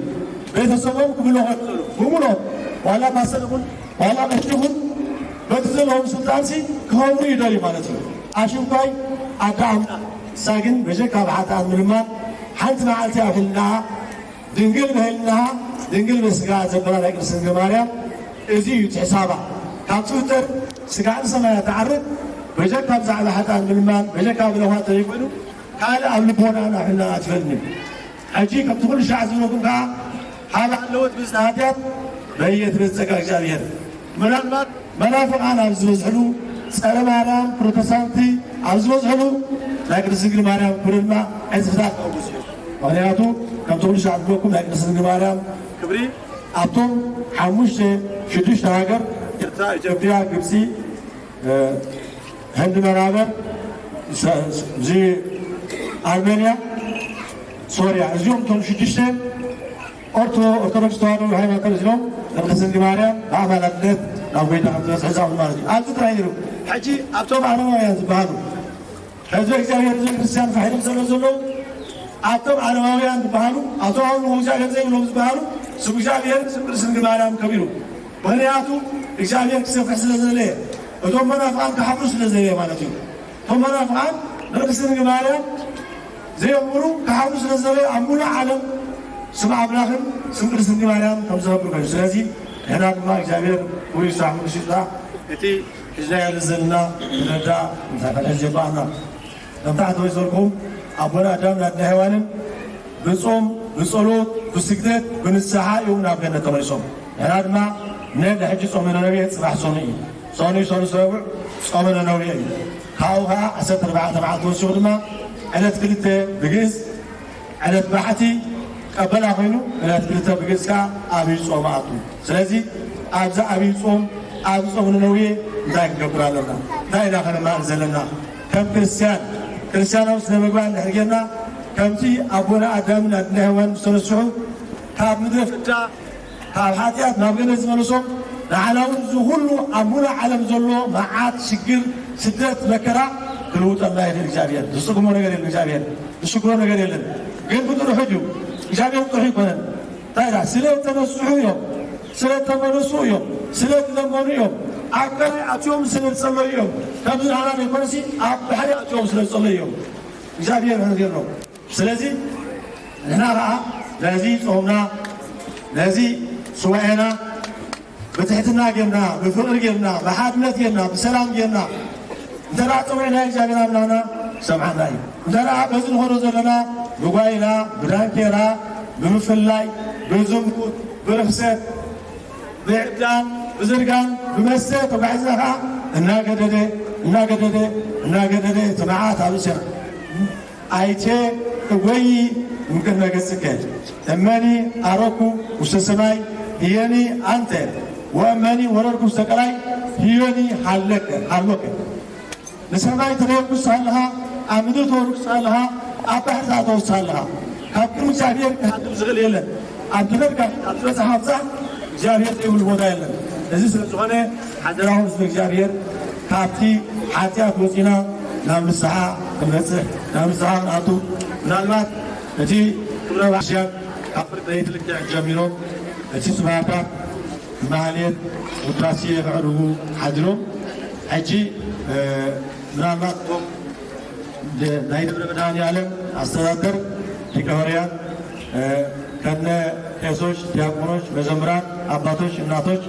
ቤተሰቦም ክምለኹ እዮም ዝደልዩ ብምሉኦም ዋላ ፓስተር ይኹን ዋላ ቀሺ ይኹን በቲ ዘለዎም ስልጣንሲ ክኸብሩ ይደልዩ ማለት እዩ ኣሽንኳይ ኣደ ኣምላኽ ንሳ ግን በጀካ ብሓጥኣት ምልማን ሓንቲ መዓልቲ ኣብ ሕልናኣ ድንግል በህልናሃ ድንግል በስጋኣ ዘበላ ናይ ቅድስት ድንግል ማርያም እዚ እዩ እቲ ሕሳባ ካብ ትፍጠር ስጋዕ ንሰማያት ትዓርግ በጀካ ብዛዕባ ሓጥኣን ምልማን በጀካ ብለውሃት ተዘይኮይኑ ካልእ ኣብ ልቦናኣን ኣብ ሕልናኣን ኣይትፈልጥን እዩ ሕጂ ከምቲ ኩሉ ሻዕ ዝብለኩም ከኣ ኀበ ሀለወት ብዝኀ ኃጢኣት በህየ ትበዝኅ ጸጋ እግዚኣብሔር ምናልባት መናፍቃን ኣብ ዝበዝሕሉ ጸረ ማርያም ፕሮተሳንቲ ኣብ ዝበዝሕሉ ናይ ቅድስት ድንግል ማርያም ክብሪ ድማ ዕጽፍታት ክዕውዝ እዩ። ምኽንያቱ ከምቲ ኩሉ ሻዕ ዝብለኩም ናይ ቅድስት ድንግል ማርያም ክብሪ ኣብቶም ሓሙሽተ ሽዱሽተ ሃገር ኤርትራ፣ ኢትዮጵያ፣ ግብጺ፣ ህንዲ መናበር፣ እዚ ኣርመንያ፣ ሶርያ እዚኦም እቶም ሽዱሽተ ኦርቶዶክስ ተዋህዶ ሃይማኖት ተመሲሎም ንቅድስት ድንግል ማርያም ብኣማላድነት ናብ ጎይታ ከም ዝበጽሑ ዝኣምኑ ማለት እዩ። ኣብዚ ጥራይ ነይሩ ሕጂ ኣብቶም ኣረማውያን ዝበሃሉ ህዝበ እግዚኣብሔር ህዝበ ክርስቲያን ፋሕ ኢሎም ዘሎ ዘለዉ ኣብቶም ኣረማውያን ዝበሃሉ ኣብቶም ኣምልኾ እግዚኣብሔር ዘይብሎም ዝበሃሉ ስም እግዚኣብሔርን ስም ቅድስት ድንግል ማርያም ከቢሩ ምክንያቱ እግዚኣብሔር ክሰፍሕ ስለ ዝደለየ እቶም መናፍቃን ክሓፍሩ ስለ ዝደለየ ማለት እዩ። እቶም መናፍቃን ንቅድስት ድንግል ማርያም ዘየኽብሩ ክሓፍሩ ስለ ዝደለዩ ኣብ ሙሉእ ዓለም ስም ኣምላኽን ስም ቅድስት ድንግል ማርያም ከም ዝኸብር ኮይኑ ስለዚ ንሕና ድማ እግዚኣብሔር ክብሩ ይስፋሕ ምንግስቱ ይጽናዕ እቲ ሒዝናዮ ዘለና ክንርዳእ ክንሕዝ ይግብኣና። ከም ታሕቲ ወይ ዝበልኩኹም ኣቦና ኣዳምን ኣድና ሔዋንን ብጾም ብጸሎት ብስግደት ብንስሓ እዮም ናብ ገነት ተመሊሶም። ንሕና ድማ ነግ ሕጂ ጾመ ነነዌ ጽባሕ ሰኑይ እዩ። ሰኑይ ሰሉስ ረቡዕ ጾመ ነነዌ እዩ። ካብኡ ከኣ 14 መዓልቲ ወሲኹ ድማ ዕለት ክልተ ብግእዝ ዕለት ባሕቲ ቀበላ ኮይኑ ዕለት ክልተ ብግእዝ ከኣ ኣብይ ጾም ኣቱ። ስለዚ ኣብዚ ኣብይ ጾም ኣብዚ ጾም ነነዌ እንታይ ክንገብር ኣለና? እንታይ ኢና ከነማእር ዘለና? ከም ክርስትያን ክርስትያናዊ ስነ ምግባር እንድሕር ጌርና ከምቲ ኣቦና ኣዳምን ኣድና ሔዋንን ዝተነስሑ ካብ ምድረ ፍዳ ካብ ሓጢኣት ናብ ገነት ዝመለሶም ንዓና ውን እዚ ኩሉ ኣብ ሙሉእ ዓለም ዘሎ መዓት ሽግር ስደት መከራ ክልውጠልና ይክእል እግዚኣብሔር ዝጽግሞ ነገር የለን እግዚኣብሔር ዝሽግሮ ነገር የለን ግን ብጥርሑ ድዩ እግዚኣብሔር ብጥርሑ ኣይኮነን እንታይ ድኣ ስለ ተነስሑ እዮም ስለ ተመለሱ እዮም ስለ ዝለመኑ እዮም ኣብ ቀላይ ኣትዮም ስለ ዝጸለዩ እዮም ከምዚ ንዓና ዘይኮነሲ ኣብ ባሕሪ ኣትዮም ስለ ዝጸለዩ እዮም እግዚኣብሔር ምሕረት ገይርሎም ስለዚ ንሕና ኸኣ ነዚ ጾምና ነዚ ሱባኤና ብትሕትና ጌርና ብፍቕሪ ጌርና ብሓድነት ጌርና ብሰላም ጌርና እንተ ደኣ ጸዊዕናዮ እግዚኣብሔር ኣምላኽና ክሰምዓና እዩ። እንተ ደኣ በዚ ንኸዶ ዘለና ብጓይላ ብዳንኬራ ብምፍላይ ብዝሙት ብርኽሰት ብዕብዳን ብዝርጋን ብመስተ ተጓዒዝና ከኣ እናገደደ እናገደደ እናገደደ እቲ መዓት ኣብ ርእሴና አይቴ እጐዪ እምቅድመ ገጽከ እመኒ ዐረኩ ውስተ ሰማይ ህየኒ አንተ ወእመኒ ወረድኩ ውስተ ቀላይ ህዮኒ ሃለከ ሃሎከ ንሰማይ ተደየብኩስ ሃለኻ ኣብ ምድሪ ተወርድኩስ ሃለኻ ኣብ ባሕሪ ዝኣተውኩስ ሃለኻ ካብ ቅድሚ እግዚኣብሔር ክሃድም ዝኽእል የለን። ኣብ ዝኸድካ ኪድ ኣብ ዝበጻሕካ ብጻሕ እግዚኣብሔር ዘይብሉ ቦታ የለን። እዚ ስለ ዝኾነ ሓደራኹም ህዝበ እግዚኣብሔር ካብቲ ሓጢኣት ወጺና ናብ ንስሓ ክንበጽሕ ናብ ንስሓ ክንኣቱ ምናልባት እቲ ክብረ በዓል ካብ ፍርቂ ለይቲ ልክዕ ጀሚሮም እቲ ስብሃታት ማህሌት ውዳሴ ከዕርጉ ሓዲሮም። ሕጂ ምናልባት እቶም ናይ ደብረ መድኃኔዓለም አስተዳደር ሊቀ ኅሩያን ከነ ቄሶች፣ ዲያቆኖች፣ መዘምራን፣ አባቶች፣ እናቶች፣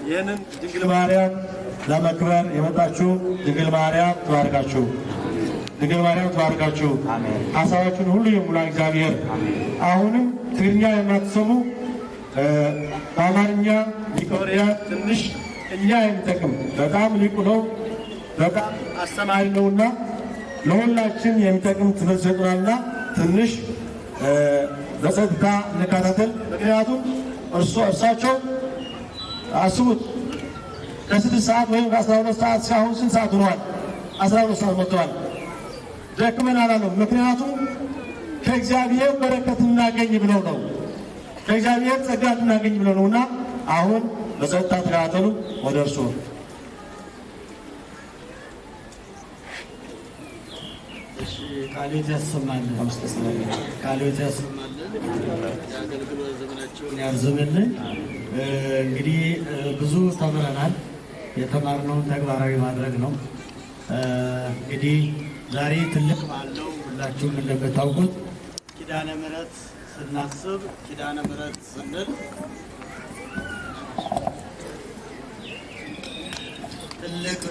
ይህንን ድንግል ማርያም ለመክበር የመጣችሁ ድንግል ማርያም ትባርካችሁ። ድንግል ማርያም ትባርካችሁ። ሀሳባችሁን ሁሉ የሙላ እግዚአብሔር። አሁንም ትግርኛ የማትሰሙ በአማርኛ ሊቀ ኅሩያን ትንሽ እኛ የሚጠቅም፣ በጣም ሊቁ ነው፣ በጣም አስተማሪ ነውና ለሁላችን የሚጠቅም ትምህርት ይሰጡናልና ትንሽ በጸጥታ እንከታተል። ምክንያቱም እርሳቸው አስቡት፣ ከ6 ሰዓት ወይም ከ12 ሰዓት እስካሁን ስንት ሰዓት ሆኗል? 12 ሰዓት መጥተዋል። ደክመን አላለም። ምክንያቱም ከእግዚአብሔር በረከት እናገኝ ብለው ነው። ከእግዚአብሔር ጸጋ እናገኝ ብለው ነውና አሁን በጸጥታ ተከታተሉ። ወደ እርሱ። ቃለ ሕይወት ያሰማልን። ቃለ ሕይወት ያሰማልን። የአገልግሎት ዘመናቸውን ያርዝምልን። እንግዲህ ብዙ ተምረናል። የተማርነውን ተግባራዊ ማድረግ ነው። እንግዲህ ዛሬ ትልቅ በዓል ነው። ሁላችሁም እንደምታውቁት ኪዳነ ምሕረት ስናስብ፣ ኪዳነ ምሕረት ስንል ትልቅ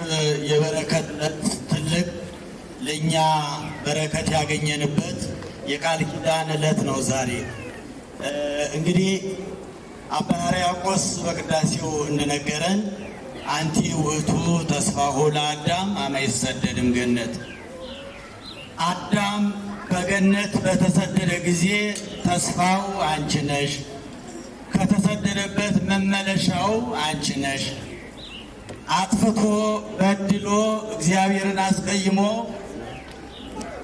የበረከት ዕለት፣ ትልቅ ለእኛ በረከት ያገኘንበት የቃል ኪዳን ዕለት ነው ዛሬ። እንግዲህ አባ ሕርያቆስ በቅዳሴው እንደነገረን አንቲ ውእቱ ተስፋሁ ለአዳም አመ ይሰደድም ገነት፣ አዳም ከገነት በተሰደደ ጊዜ ተስፋው አንቺ ነሽ፣ ከተሰደደበት መመለሻው አንቺ ነሽ። አጥፍቶ በድሎ እግዚአብሔርን አስቀይሞ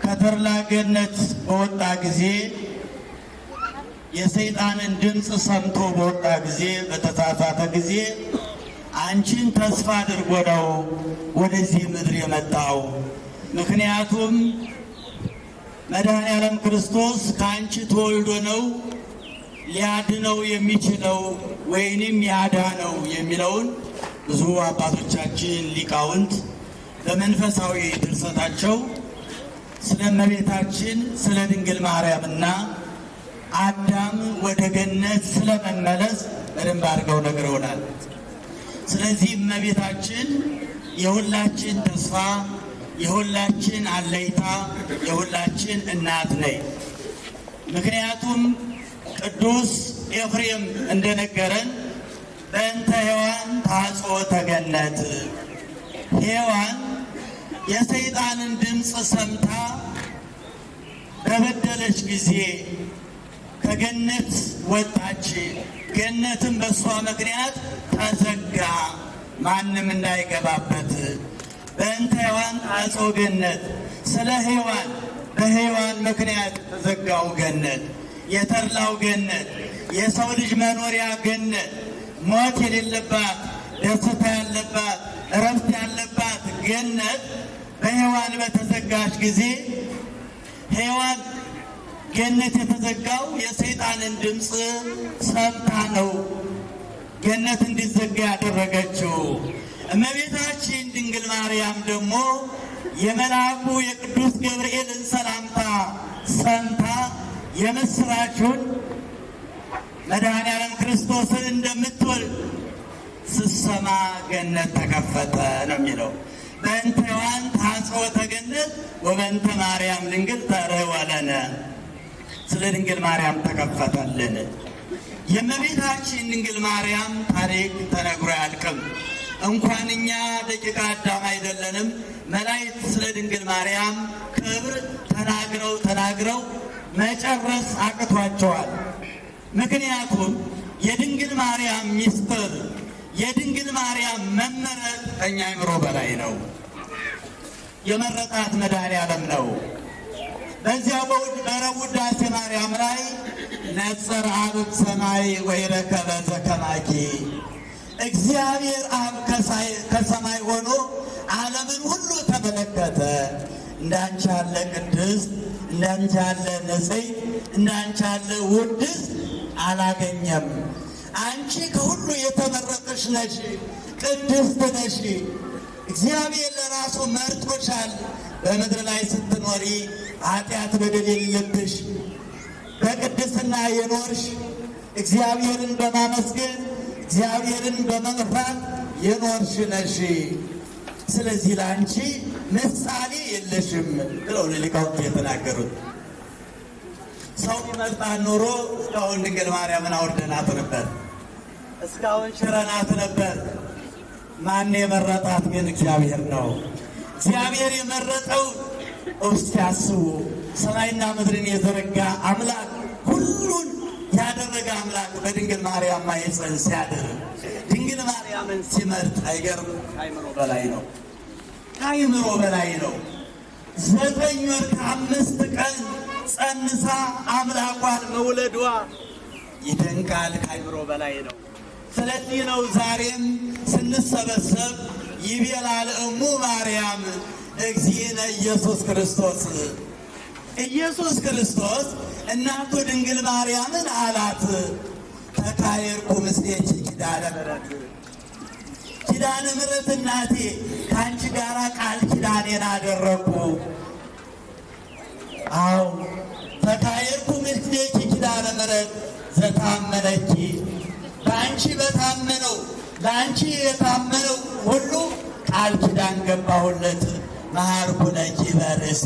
ከተድላ ገነት በወጣ ጊዜ፣ የሰይጣንን ድምፅ ሰምቶ በወጣ ጊዜ፣ በተሳሳተ ጊዜ አንቺን ተስፋ አድርጎ ነው ወደዚህ ምድር የመጣው። ምክንያቱም መድኃኔዓለም ክርስቶስ ከአንቺ ተወልዶ ነው ሊያድነው የሚችለው ወይንም ያዳነው የሚለውን ብዙ አባቶቻችን ሊቃውንት በመንፈሳዊ ድርሰታቸው ስለ እመቤታችን ስለ ድንግል ማርያምና አዳም ወደ ገነት ስለመመለስ በደንብ አድርገው ነግረውናል። ስለዚህ እመቤታችን የሁላችን ተስፋ፣ የሁላችን አለይታ፣ የሁላችን እናት ነይ። ምክንያቱም ቅዱስ ኤፍሬም እንደነገረን በእንተ ሔዋን ታጽወተ ገነት፣ ሔዋን የሰይጣንን ድምፅ ሰምታ በበደለች ጊዜ ከገነት ወጣች። ገነትም በእሷ ምክንያት ተዘጋ፣ ማንም እንዳይገባበት። በእንተ ሔዋን ታጽወ ገነት፣ ስለ ሔዋን፣ በሔዋን ምክንያት ተዘጋው ገነት፣ የተድላው ገነት፣ የሰው ልጅ መኖሪያ ገነት፣ ሞት የሌለባት፣ ደስታ ያለባት፣ እረፍት ያለባት ገነት በሔዋን በተዘጋች ጊዜ፣ ሔዋን ገነት የተዘጋው የሰይጣንን ድምፅ ሰምታ ነው ገነት እንዲዘጋ ያደረገችው። እመቤታችን ድንግል ማርያም ደግሞ የመልአኩ የቅዱስ ገብርኤልን ሰላምታ ሰምታ የምስራቹን መድኃኔዓለም ክርስቶስን እንደምትወልድ ስትሰማ ገነት ተከፈተ ነው የሚለው። በእንተ ሔዋን ታጽወተ ገነት ወበእንተ ማርያም ድንግል ተርኅወ ለነ፣ ስለ ድንግል ማርያም ተከፈተልን። የእመቤታችን ድንግል ማርያም ታሪክ ተነግሮ አያልቅም። እንኳን እኛ ደቂቀ አዳም አይደለንም፣ መላእክት ስለ ድንግል ማርያም ክብር ተናግረው ተናግረው መጨረስ አቅቷቸዋል። ምክንያቱም የድንግል ማርያም ሚስጥር፣ የድንግል ማርያም መመረጥ ከእኛ አእምሮ በላይ ነው። የመረጣት መድኃኔዓለም ነው። በዚያ በረቡዕ ውዳሴ ማርያም ላይ ነጸረ አብ ሰማይ ወይረከበ ዘከማኪ፣ እግዚአብሔር አብ ከሰማይ ሆኖ ዓለምን ሁሉ ተመለከተ። እንዳንቺ ያለ ቅድስት፣ እንዳንቺ ያለ ንጽሕት፣ እንዳንቺ ያለ ውድስት አላገኘም። አንቺ ከሁሉ የተመረጥሽ ነሽ፣ ቅድስት ነሽ። እግዚአብሔር ለራሱ መርጦሻል። በምድር ላይ ስትኖሪ ኃጢአት በደል የሌለብሽ በቅድስና የኖርሽ እግዚአብሔርን በማመስገን እግዚአብሔርን በመፍራት የኖርሽ ነሽ። ስለዚህ ለአንቺ ምሳሌ የለሽም ብለው ሊቃውንቱ የተናገሩት። ሰው ቢመርጣት ኖሮ እስካሁን ድንግል ማርያምን አውርደናት ነበር፣ እስካሁን ሽረናት ነበር። ማን የመረጣት ግን እግዚአብሔር ነው። እግዚአብሔር የመረጠው እስቲ አስቡ። ሰማይና ምድርን የዘረጋ አምላክ፣ ሁሉን ያደረገ አምላክ በድንግል ማርያም ማኅፀን ሲያድር ድንግል ማርያምን ሲመርጥ አይገርም? ከአእምሮ በላይ ነው። ከአእምሮ በላይ ነው። 9 ወር ከ5 ቀን ጸንሳ አምላኳን መውለዷ ይደንቃል። ከአእምሮ በላይ ነው። ስለዚህ ነው ዛሬም ስንሰበሰብ ይቤላ ለእሙ ማርያም እግዚእነ ኢየሱስ ክርስቶስ፣ ኢየሱስ ክርስቶስ እናቱ ድንግል ማርያምን አላት፣ ተካየርኩ ምስሌኪ ኪዳነ ምሕረት፣ ኪዳነ ምሕረት እናቴ ከአንቺ ጋር ቃል ኪዳኔን አደረግኩ። አው ተካየርኩ ምስሌኪ ኪዳነ ምሕረት ዘታመነኪ፣ በአንቺ በታመነው፣ ለአንቺ የታመነው ሁሉ ቃል ኪዳን ገባሁለት። መሐርኩ ለኪ በርእሴ፣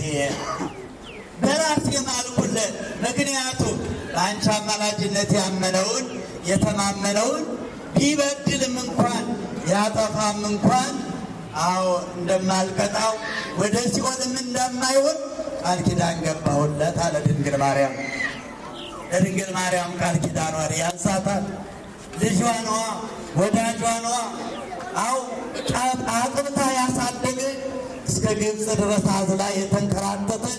በራሴ ማልኩለት። ምክንያቱም በአንቺ አማላጅነት ያመነውን የተማመነውን ቢበድልም እንኳን ያጠፋም እንኳን አዎ እንደማልቀጣው ወደ ሲኦልም እንደማይሆን ቃል ኪዳን ገባሁለት አለ ድንግል ማርያም። ለድንግል ማርያም ቃል ኪዳኗ ያንሳታል። ልጇ ነዋ፣ ወዳጇ ነዋ። አው አጥብታ ያሳደገ፣ እስከ ግብፅ ድረስ አዝላ የተንከራተተች፣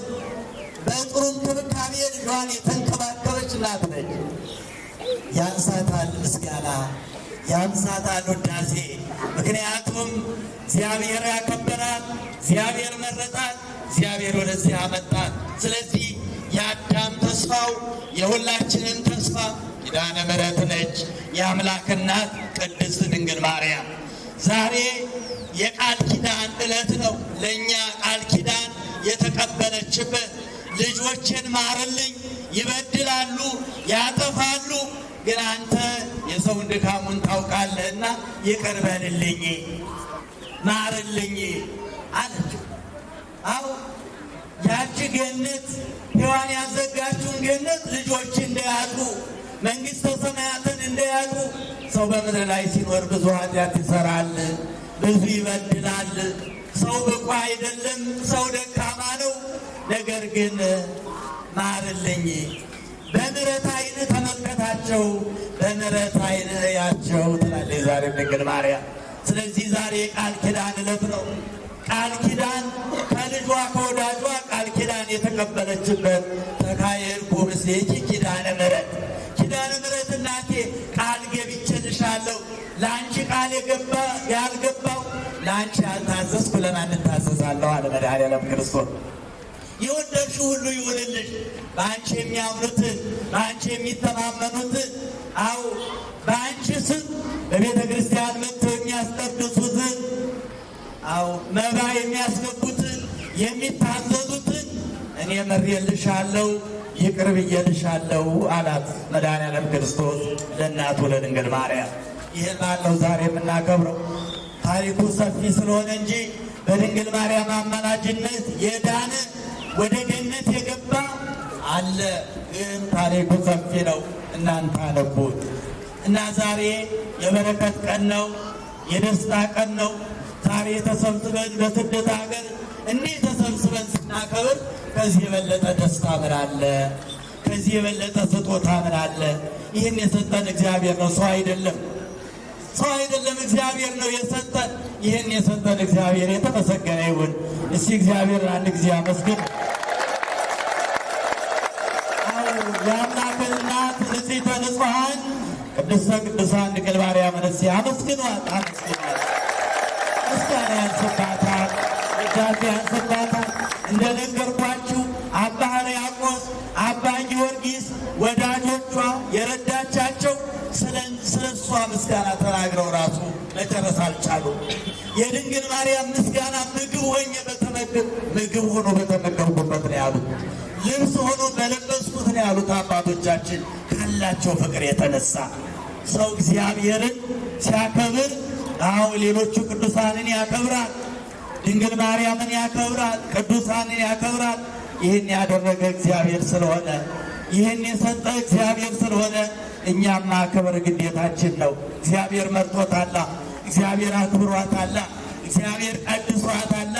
በጥሩ እንክብካቤ ልጇን የተንከባከበች እናት ነች። ያንሳታል ምስጋና፣ ያንሳታል ውዳሴ። ምክንያቱም እግዚአብሔር ያከበራት፣ እግዚአብሔር መረጣት፣ እግዚአብሔር ወደዚህ አመጣት። ስለዚህ የአዳም ተስፋው የሁላችንም ተስፋ ኪዳነ ምሕረት ነች፣ የአምላክ እናት ቅድስት ድንግል ማርያም። ዛሬ የቃል ኪዳን ዕለት ነው። ለእኛ ቃል ኪዳን የተቀበለችበት፣ ልጆችን ማርልኝ፣ ይበድላሉ፣ ያጠፋሉ፣ ግን አንተ የሰውን ድካሙን ታውቃለህና ይቅር በልልኝ፣ ማርልኝ አለችው። አዎ ያቺ ገነት ሔዋን ያዘጋችውን ገነት ልጆች እንዳያጡ፣ መንግሥተ ሰማያትን እንዳያጡ። ሰው በምድር ላይ ሲኖር ብዙ ኃጢአት ይሰራል፣ ብዙ ይበድላል። ሰው ብቁ አይደለም፣ ሰው ደካማ ነው። ነገር ግን ማርልኝ፣ በምሕረት ዓይን ተመልከታቸው፣ በምሕረት ዓይን እያቸው ትላለች ዛሬም ድንግል ማርያም። ስለዚህ ዛሬ የቃል ኪዳን ዕለት ነው። ቃል ኪዳን ከልጇ ከወዳጇ ቃል ኪዳን የተቀበለችበት፣ ተካየድኩ ምስሌኪ ኪዳነ ምሕረት፣ ኪዳነ ምሕረት እናቴ ቃል ገብቼልሻለሁ። ለአንቺ ቃል የገባ ያልገባው፣ ለአንቺ ያልታዘዝኩ ለማን እታዘዛለሁ አለ መድኃኔዓለም ክርስቶስ። የወደድሽው ሁሉ ይሁንልሽ። በአንቺ የሚያምኑትን፣ በአንቺ የሚተማመኑትን፣ አው በአንቺ ስም በቤተ ክርስቲያን መጥተው የሚያስቀድሱትን፣ አው መባ የሚያስገቡትን፣ የሚታዘዙትን እኔ ምሬልሻለሁ፣ ይቅር ብዬልሻለሁ አላት መድኃኔዓለም ክርስቶስ ለእናቱ ለድንግል ማርያም። ይህን ባለው ዛሬ የምናከብረው ታሪኩ ሰፊ ስለሆነ እንጂ በድንግል ማርያም አማላጅነት የዳነ ወደ ገነት የገባ አለ። ግን ታሪኩ ሰፊ ነው፣ እናንተ አነቡት። እና ዛሬ የበረከት ቀን ነው፣ የደስታ ቀን ነው። ዛሬ ተሰብስበን በስደት ሀገር እንዲህ ተሰብስበን ስናከብር ከዚህ የበለጠ ደስታ ምን አለ? ከዚህ የበለጠ ስጦታ ምን አለ? ይህን የሰጠን እግዚአብሔር ነው፣ ሰው አይደለም። ሰው አይደለም፣ እግዚአብሔር ነው የሰጠን። ይህን የሰጠን እግዚአብሔር የተመሰገነ ይሁን። እስቲ እግዚአብሔር አንድ ጊዜ አመስግን። የአምላክን እናት ንጽሕተ ንጹሐን ቅድስተ ቅዱሳን ድንግል ማርያምን እስቲ አመስግኗት፣ አመስግኗት። ምስጋና ያንስባታል፣ ውዳሴ ያንስባታል። እንደነገርኳችሁ አባ ሕርያቆስ፣ አባ ጊዮርጊስ ወዳጆቿ የረዳቻቸው ስለ እሷ ምስጋና ተናግረው ራሱ መጨረስ አልቻሉም። የድንግል ማርያም ምስጋና ምግብ ሆኜ በተመገብ ምግብ ሆኖ በተመገብኩበት ነው ያሉት። ልብስ ሆኖ በለበስኩት ነው ያሉት አባቶቻችን ካላቸው ፍቅር የተነሳ። ሰው እግዚአብሔርን ሲያከብር፣ አዎ ሌሎቹ ቅዱሳንን ያከብራል፣ ድንግል ማርያምን ያከብራል፣ ቅዱሳንን ያከብራል። ይህን ያደረገ እግዚአብሔር ስለሆነ፣ ይህን የሰጠ እግዚአብሔር ስለሆነ እኛም ማክበር ግዴታችን ነው። እግዚአብሔር መርጦታላ፣ እግዚአብሔር አክብሯታላ፣ እግዚአብሔር ቀድሷታላ።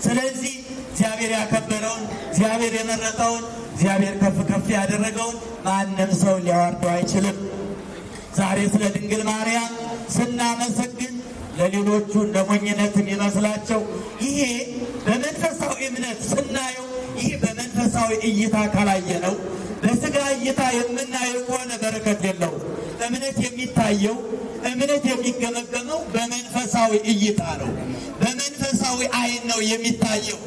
ስለዚህ እግዚአብሔር ያከበረውን፣ እግዚአብሔር የመረጠውን፣ እግዚአብሔር ከፍ ከፍ ያደረገውን ማንም ሰው ሊያዋርደው አይችልም። ዛሬ ስለ ድንግል ማርያም ስናመሰግን ለሌሎቹ እንደ ሞኝነት የሚመስላቸው፣ ይሄ በመንፈሳዊ እምነት ስናየው፣ ይሄ በመንፈሳዊ እይታ ካላየ ነው፣ በስጋ እይታ የምናየው ከሆነ በረከት የለውም። እምነት የሚታየው፣ እምነት የሚገመገመው በመንፈሳዊ እይታ ነው። በመንፈሳዊ ዓይን ነው የሚታየው።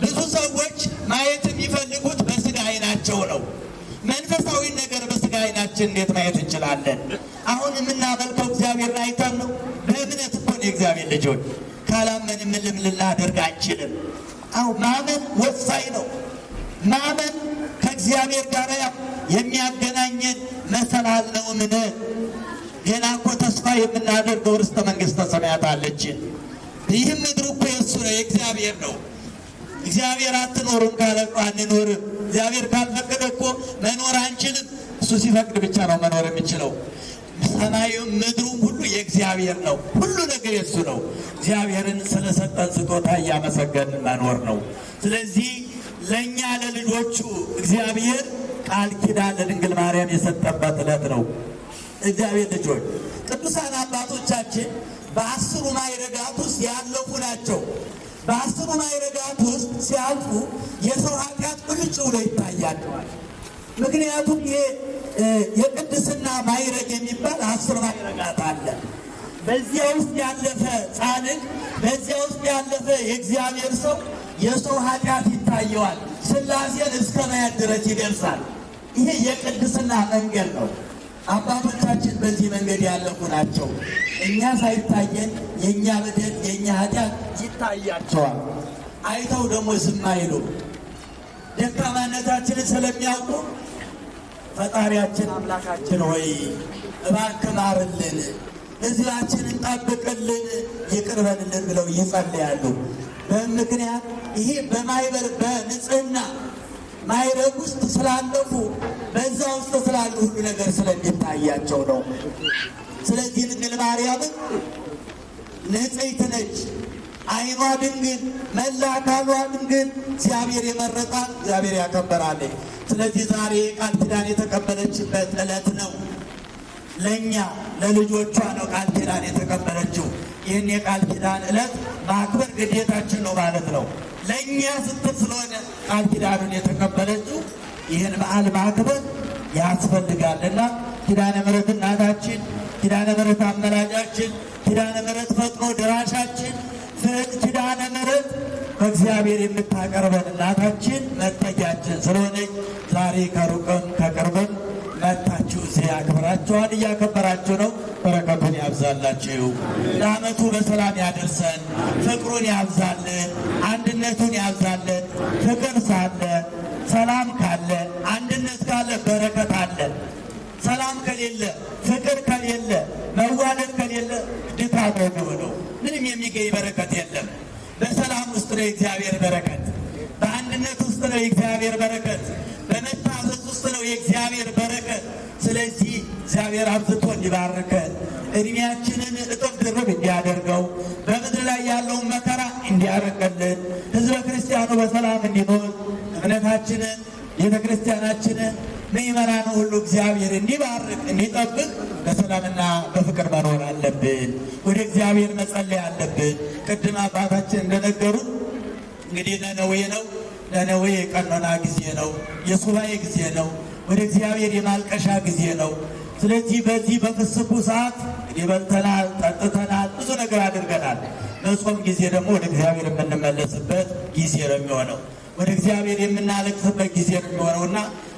ብዙ ሰዎች ማየት የሚፈልጉት በስጋ ዓይናቸው ነው። መንፈሳዊ ነገር በስጋ ዓይናችን እንዴት ማየት እንችላለን? አሁን የምናመልከው እግዚአብሔርን አይተን ነው። በእምነት እኮ ነው የእግዚአብሔር ልጆች። ካላመን ምንም ልናደርግ አንችልም። አዎ ማመን ወሳኝ ነው። ማመን ከእግዚአብሔር ጋር የሚያገናኘን መሰላል ነው እምነት። ገና እኮ ተስፋ የምናደርገው ርስተ መንግሥተ ሰማያት አለችን። ይህም ምድሩ እኮ የእሱ ነው፣ የእግዚአብሔር ነው። እግዚአብሔር አትኖሩም ካለ እኮ አንኖርም። እግዚአብሔር ካልፈቀደ እኮ መኖር አንችልም። እሱ ሲፈቅድ ብቻ ነው መኖር የሚችለው። ሰማዩም ምድሩም ሁሉ የእግዚአብሔር ነው። ሁሉ ነገር የእሱ ነው። እግዚአብሔርን ስለሰጠን ስጦታ እያመሰገንን መኖር ነው። ስለዚህ ለእኛ ለልጆቹ እግዚአብሔር ቃል ኪዳን ለድንግል ማርያም የሰጠበት ዕለት ነው። እግዚአብሔር ልጆች፣ ቅዱሳን አባቶቻችን በ10ሩ ማዕረጋት ውስጥ ያለፉ ናቸው። በ10ሩ ማዕረጋት ውስጥ ሲያልፉ የሰው ኃጢአት ቁልጭ ብሎ ይታያቸዋል። ምክንያቱም ይሄ የቅድስና ማዕረግ የሚባል 10 ማዕረጋት አለ። በዚያ ውስጥ ያለፈ ጻድቅ፣ በዚያ ውስጥ ያለፈ የእግዚአብሔር ሰው የሰው ኃጢአት ይታየዋል። ሥላሴን እስከ ማየት ድረስ ይደርሳል። ይሄ የቅድስና መንገድ ነው። አባቶቻችን በዚህ መንገድ ያለፉ ናቸው። እኛ ሳይታየን የእኛ በደል፣ የእኛ ኃጢአት ይታያቸዋል። አይተው ደግሞ ዝም አይሉም። ደካማነታችንን ስለሚያውቁ ፈጣሪያችን አምላካችን ሆይ እባክህ ማርልን፣ ሕዝባችንን ጠብቅልን፣ ይቅር በልልን ብለው ይጸልያሉ። በምክንያት ይሄ በማይበር በንጽህና ማዕረግ ውስጥ ስላለፉ፣ በዛ ውስጥ ስላሉ ሁሉ ነገር ስለሚታያቸው ነው። ስለዚህ ድንግል ማርያምን ንጽሕት ነች። ዓይኗ ድንግል፣ መላ አካሏ ድንግል፣ እግዚአብሔር የመረጣት፣ እግዚአብሔር ያከበራለች። ስለዚህ ዛሬ ቃል ኪዳን የተቀበለችበት ዕለት ነው። ለእኛ ለልጆቿ ነው ቃል ኪዳን የተቀበለችው። ይህን የቃል ኪዳን ዕለት ማክበር ግዴታችን ነው ማለት ነው። ለእኛ ስትል ስለሆነ ቃል ኪዳኑን የተቀበለችው ይህን በዓል ማክበር ያስፈልጋልና ኪዳነ ምሕረት እናታችን፣ ኪዳነ ምሕረት አመላጃችን፣ ኪዳነ ምሕረት ፈጥኖ ደራሻችን፣ ኪዳነ ምሕረት ከእግዚአብሔር የምታቀርበን እናታችን፣ መጠጊያችን ስለሆነች ዛሬ ከሩቅም ከቅርብም መታችሁ እዚህ አክብራችኋል፣ እያከበራችሁ ነው። በረከቱን ያብዛላችሁ። ለዓመቱ በሰላም ያደርሰን፣ ፍቅሩን ያብዛልን፣ አንድነቱን ያብዛልን። ፍቅር ሳለ፣ ሰላም ካለ፣ አንድነት ካለ በረከት አለ። ሰላም ከሌለ፣ ፍቅር ከሌለ፣ መዋደድ ከሌለ ድካም ነው የሚሆነው። ምንም የሚገኝ በረከት የለም። በሰላም ውስጥ ነው የእግዚአብሔር በረከት። በአንድነት ውስጥ ነው የእግዚአብሔር በረከት። በመታዘዝ ውስጥ ነው የእግዚአብሔር በረከት። ስለዚህ እግዚአብሔር አብዝቶ እንዲባርከን፣ እድሜያችንን እጥፍ ድርብ እንዲያደርገው፣ በምድር ላይ ያለውን መከራ እንዲያርቅልን፣ ሕዝበ ክርስቲያኑ በሰላም እንዲኖር፣ እምነታችንን፣ ቤተ ክርስቲያናችንን፣ ምዕመናን ሁሉ እግዚአብሔር እንዲባርክ፣ እንዲጠብቅ በሰላምና በፍቅር መኖር አለብን። ወደ እግዚአብሔር መጸለይ አለብን። ቅድም አባታችን እንደነገሩን እንግዲህ ነነዌ ነው። ነነዌ የቀኖና ጊዜ ነው፣ የሱባኤ ጊዜ ነው፣ ወደ እግዚአብሔር የማልቀሻ ጊዜ ነው። ስለዚህ በዚህ በፍስኩ ሰዓት እንግዲህ በልተናል፣ ጠጥተናል፣ ብዙ ነገር አድርገናል። በጾም ጊዜ ደግሞ ወደ እግዚአብሔር የምንመለስበት ጊዜ ነው የሚሆነው። ወደ እግዚአብሔር የምናለቅስበት ጊዜ ነው የሚሆነውና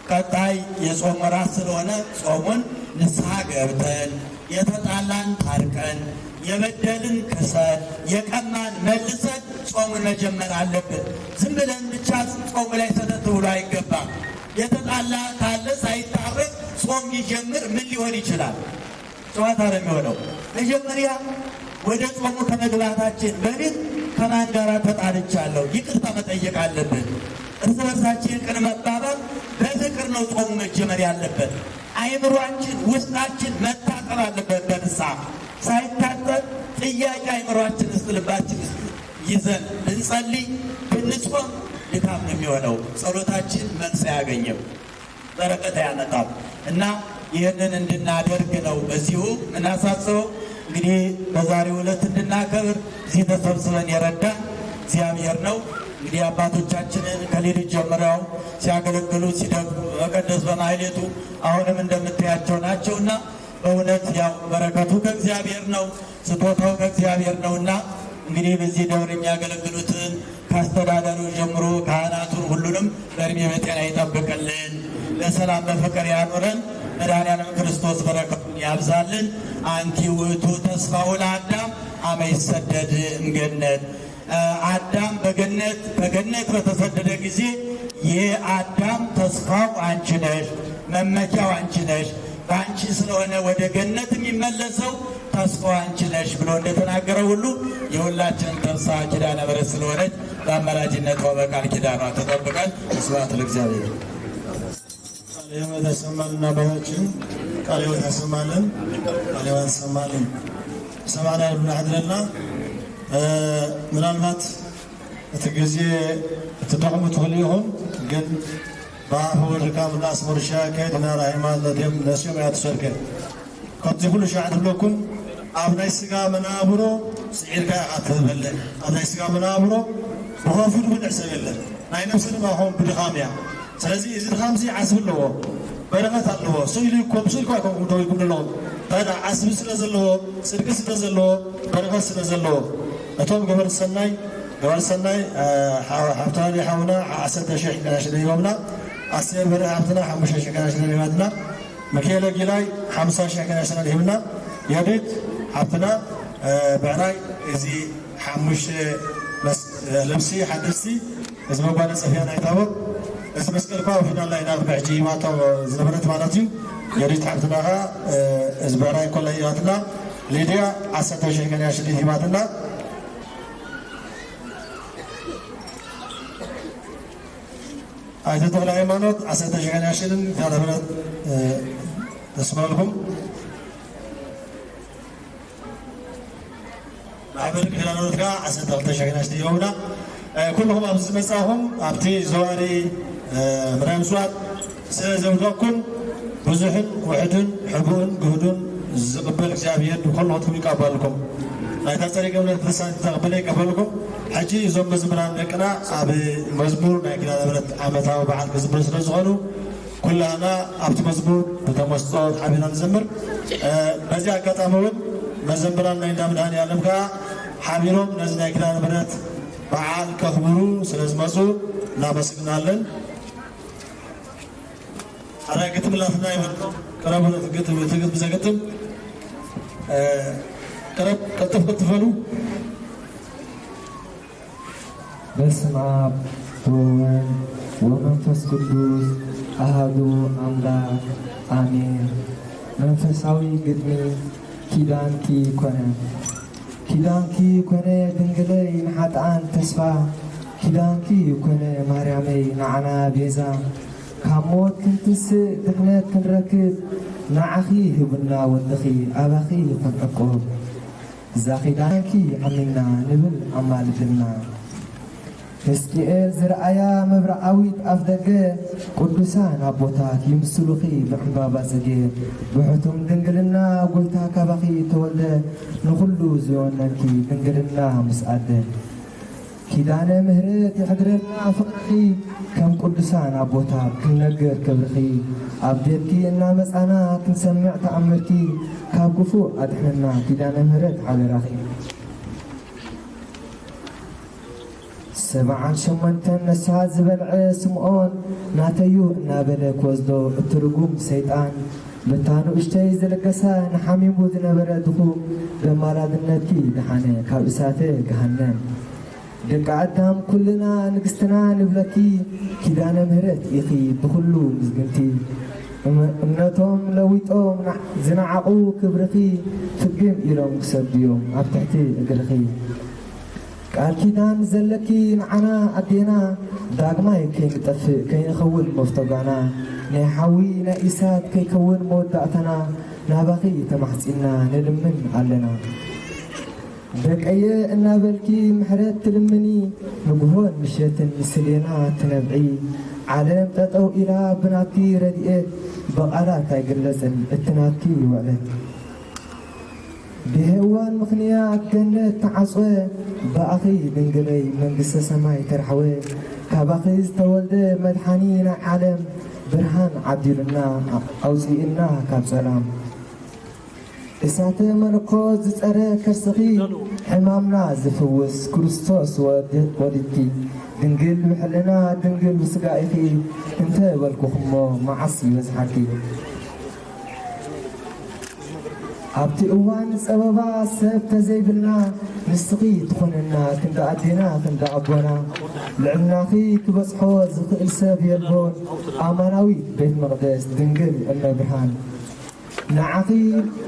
ቀጣይ የጾም ወራት ስለሆነ ጾሙን ንስሐ ገብተን የተጣላን ታርቀን የበደልን ክሰን የቀማን መልሰን ጾሙን መጀመር አለብን። ዝም ብለን ብቻ ጾሙ ላይ ሰተት ብሎ አይገባም። የተጣላ ካለ ሳይታረቅ ጾም ቢጀምር ምን ሊሆን ይችላል? ጨዋታ ነው የሚሆነው። መጀመሪያ ወደ ጾሙ ከመግባታችን በፊት ከማን ጋር ተጣልቻለሁ ይቅርታ መጠየቅ አለብን። እርስ በርሳችን ይቅር መባባል በፍቅር ነው ጾሙ መጀመር ያለበት። አይምሯችን ውስጣችን መታጠብ አለበት በንስሐ። ሳይታጠብ ጥያቄ አይምሯችን ውስጥ ልባችን ውስጥ ይዘን ብንጸልይ ብንጾም ድካም ነው የሚሆነው። ጸሎታችን መልስ አያገኝም፣ በረከት አያመጣም። እና ይህንን እንድናደርግ ነው በዚሁ ምናሳስበው። እንግዲህ በዛሬው ዕለት እንድናከብር እዚህ ተሰብስበን የረዳን እግዚአብሔር ነው። እንግዲህ አባቶቻችንን ከሌሊት ጀምረው ሲያገለግሉ ሲደግሙ በመቀደስ በማህሌቱ አሁንም እንደምታያቸው ናቸውና በእውነት ያው በረከቱ ከእግዚአብሔር ነው፣ ስጦታው ከእግዚአብሔር ነውና እንግዲህ በዚህ ደብር የሚያገለግሉትን ከአስተዳደሩ ጀምሮ ካህናቱን ሁሉንም በእድሜ በጤና ይጠብቅልን፣ በሰላም በፍቅር ያኑረን። መድኃኔዓለም ክርስቶስ በረከቱን ያብዛልን። አንቲ ውእቱ ተስፋሁ ለአዳም አመ ይሰደድ እምገነት። አዳም በገነት በተሰደደ ጊዜ የአዳም ተስፋው አንቺ ነሽ፣ መመኪያው አንቺ ነሽ፣ በአንቺ ስለሆነ ወደ ገነት የሚመለሰው ተስፋው አንቺ ነሽ ብሎ እንደተናገረ ሁሉ የሁላችንም ተስፋ ኪዳነ ምሕረት ስለሆነች በአማላጅነቷ በቃል ኪዳኗ ተጠብቀን። ስብሐት ለእግዚአብሔር። ቃለ ሕይወት ያሰማልን አባታችን፣ ቃለ ሕይወት ያሰማልን፣ ቃለ ሕይወት ያሰማልን። ሰማዕና ይብሉና ሕድረና ምናልባት እቲ ግዜ እትደኽሙ ትኽእሉ ኢኹም፣ ግን ብኣፈ ወልድካ ምናስ ምርሻ ከይድና ሃይማኖት ነሲኦም እያ ትሰርከ። ከምዚ ኩሉ ሻዕ ትብለኩም ኣብ ናይ ስጋ መናብሮ ስዒርካ ኢኻ ትበልዕ። ኣብ ናይ ስጋ መናብሮ ብኸፉ ትበልዕ ሰብ የለን። ናይ ነፍሲ ድማ ከምኡ ብድኻም እያ። ስለዚ እዚ ድኻም እዚ ዓስቢ ኣለዎ፣ በረኸት ኣለዎ። ስኢሉ ኢልኩም ስኢልኩም ኣይኮንኩም ደው ኢልኩም ዘለኹም። እንታይ ደኣ ዓስቢ ስለ ዘለዎ፣ ፅድቂ ስለ ዘለዎ፣ በረኸት ስለ ዘለዎ። እቶም ገበርቲ ሰናይ፣ ገበርቲ ሰናይ ሓብታሪ ሓውና 10,000 ቅርሺ ሂቦምና፣ ኣስቴር በርሀ ሓብትና 5,000 ቅርሺ ሂባትና፣ ሚካኤለ ጊላይ 50,000 ቅርሺ ሂብና፣ የዲት ሓብትና ብዕራይ እዚ 5 ልብሲ ሓደስቲ፣ እዚ መጓናፀፊያ ናይ ታቦት፣ እዚ መስቀል እኳ ወፊድና ኢና ብሕጂ ሂባቶ ዝነበረት ማለት እዩ። የዲት ሓብትና ኸ እዚ ብዕራይ ኮለ ሂባትና፣ ሊድያ 10,000 ቅርሺ ሂባትና። ኣይተ ተክለ ሃይማኖት 10,000 ቅርሺን ኪዳነ ምሕረት ተስመልኩም። ማሕበር ኪዳነ ምሕረት ከዓ 12,000 ቅርሺ ሂቦምና። ኩልኩም ኣብዚ ዝመፃኹም ኣብቲ ዘዋሪ ምራይ ምፅዋት ስለ ዘውደቅኩም ብዙሕን ውሕድን ሕቡእን ግህዱን ዝቕበል እግዚኣብሔር ንኩልኩም ይቀበልኩም። ናይታ ፀሪቀ እምነት ክርስቲያን ተቐበለ ይቀበልኩም። ሕጂ እዞም መዝሙራን ደቅና ኣብ መዝሙር ናይ ኪዳነ ምሕረት ዓመታዊ በዓል ክዝምሩ ስለ ዝኾኑ ኩላና ኣብቲ መዝሙር ብተመስጦ ሓቢርና ንዘምር። በዚ ኣጋጣሚ እውን መዘምራን ናይ እንዳ መድኃኔዓለም ከዓ ሓቢሮም ነዚ ናይ ኪዳነ ምሕረት በዓል ከኽብሩ ስለ ዝመፁ እናመሰግናለን። ኣረ ግጥም ላትና ይበል፣ ቅረቡ። ግጥም ግጥም ዘግጥም ቅረብ፣ ቅልጥፍ ቅልጥፍ በሉ። በስመ አብ ወወልድ ወመንፈስ ቅዱስ አሐዱ አምላክ አሜን። መንፈሳዊ ግጥሚ ኪዳንኪ ኮነ። ኪዳንኪ ኮነ ድንግለይ ንሓጥኣን ተስፋ፣ ኪዳንኪ ኮነ ማርያመይ ንዓና ቤዛ። ካብ ሞት ክንትስእ ድሕነት ክንረክብ ንዓኺ ህቡና ወድኺ ኣባኺ ክንዕቆብ። እዛ ኪዳንኪ ኣሚንና ንብል ኣማልድና። ሕዝቅኤል ዝረኣያ መብራቃዊት ኣፍ ደገ፣ ቅዱሳን ኣቦታት ይምስሉኺ ብዕምባባ ጽጌ። ብሕቱም ድንግልና ጎይታ ካባኺ ተወልደ፣ ንኹሉ ዝወነንኪ ድንግልና ምስ ኣደ። ኪዳነ ምህረት ይሕድረና ፍቕርኺ፣ ከም ቅዱሳን ኣቦታት ክንነግር ክብርኺ። ኣብ ቤትኪ እናመፃና ክንሰምዕ ተኣምርኪ፣ ካብ ክፉእ ኣድሕነና ኪዳነ ምህረት ሓደራኺ። 78 ነፍሳት ዝበልዐ ስምዖን ናተዩ እናበለ ክወስዶ እትርጉም ሰይጣን በታ ንኡሽተይ ዝለገሳ ንሓሚሙ ዝነበረ ድኹም በማላድነትኪ ድሓነ ካብ እሳተ ገሃነም። ደቂ ኣዳም ኩልና ንግስትና ንብለኪ ኪዳነ ምህረት ኢኺ ብኩሉ ምዝግንቲ። እምነቶም ለዊጦም ዝነዓቑ ክብርኺ ፍግም ኢሎም ክሰግዱ እዮም ኣብ ትሕቲ እግርኺ። ቃል ኪዳን ዘለኪ ንዓና ኣዴና ዳግማይ ከይንጠፍእ ከይንኸውን መፍቶጋና ናይ ሓዊ ናይ እሳት ከይከውን መወዳእታና ናባኺ ተማሕፂና ንልምን ኣለና። ደቀየ እናበልኪ ምሕረት ትልምኒ ንግሆን ምሸትን ምስሌና ትነብዒ። ዓለም ጠጠው ኢላ ብናትኪ ረድኤት ብቓላት ኣይግለፅን እትናትኪ ውዕለት። ብሄዋን ምኽንያት ገነት ተዓፅወ ብኣኺ ድንግለይ መንግስተ ሰማይ ተርሓወ። ካባኺ ዝተወልደ መድሓኒ ናይ ዓለም ብርሃን ዓዲሉና ኣውፂኡና ካብ ፀላም። እሳተ መለኮት ዝፀረ ከርስኺ ሕማምና ዝፍውስ ክርስቶስ ወዲድኪ። ድንግል ብሕልና ድንግል ብስጋ ኢኺ እንተ በልኩኹሞ መዓስ ይበዝሓኪ። ኣብቲ እዋን ፀበባ ሰብ ተዘይብልና ንስኺ ትኾነና ክንዲ ኣዴና ክንዲ ኣቦና። ልዕልናኺ ክበፅሖ ዝኽእል ሰብ የልቦን ኣማናዊት ቤት መቕደስ ድንግል እመብርሃን። ንዓኺ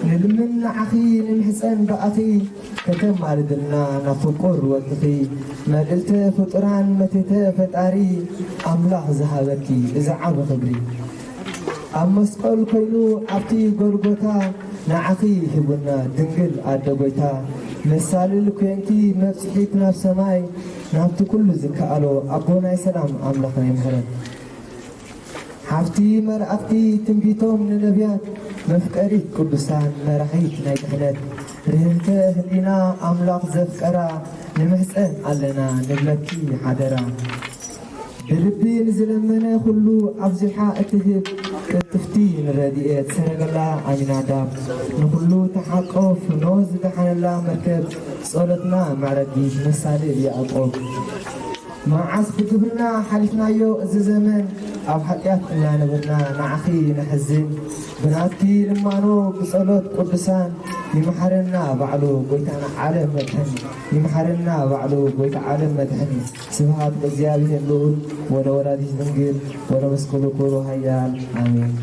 ንልምን ንዓኺ ንምሕፀን ብኣኺ ከተማልድልና ናብ ፍቁር ወድኺ። መልእልተ ፍጡራን መቴተ ፈጣሪ ኣምላኽ ዝሃበኪ እዚ ዓብ ክብሪ። ኣብ መስቀል ኮይኑ ኣብቲ ጎልጎታ ንዓኺ ሂቡና ድንግል ኣደ ጎይታ። መሳልል ኮንኪ መብፅሒት ናብ ሰማይ ናብቲ ኩሉ ዝከኣሎ ኣቦ ናይ ሰላም ኣምላኽ ናይ ምሕረት። ሓፍቲ መላእኽቲ ትንቢቶም ንነቢያት መፍቀሪት ቅዱሳን መራሒት ናይ ድሕነት ርህብተ ህሊና ኣምላኽ ዘፍቀራ ንምሕፀን ኣለና ንብለኪ ሓደራ። ብልቢ ንዝለመነ ኩሉ ኣብዚሓ እትህብ ቅልጥፍቲ ንረድኤት ሰረገላ ኣሚናዳብ ንኩሉ ተሓቆፍ ኖህ ዝደሓነላ መርከብ ጸሎትና መዕረጊት መሳልል ያዕቆብ። መዓስ ብግብርና ሓሊፍናዮ እዚ ዘመን ኣብ ሓጢኣት እናነበርና ንዓኺ ንሕዝን። ብናትኪ ልማኖ ብጸሎት ቅዱሳን ይምሓረና ባዕሉ ጎይታና ዓለም መድሕን ይምሓረና ባዕሉ ጎይታ ዓለም መድሕን። ስብሃት ለእግዚአብሔር ልዑል ወለወላዲት ድንግል ወለመስቀሉ ክቡር ኃያል አሜን።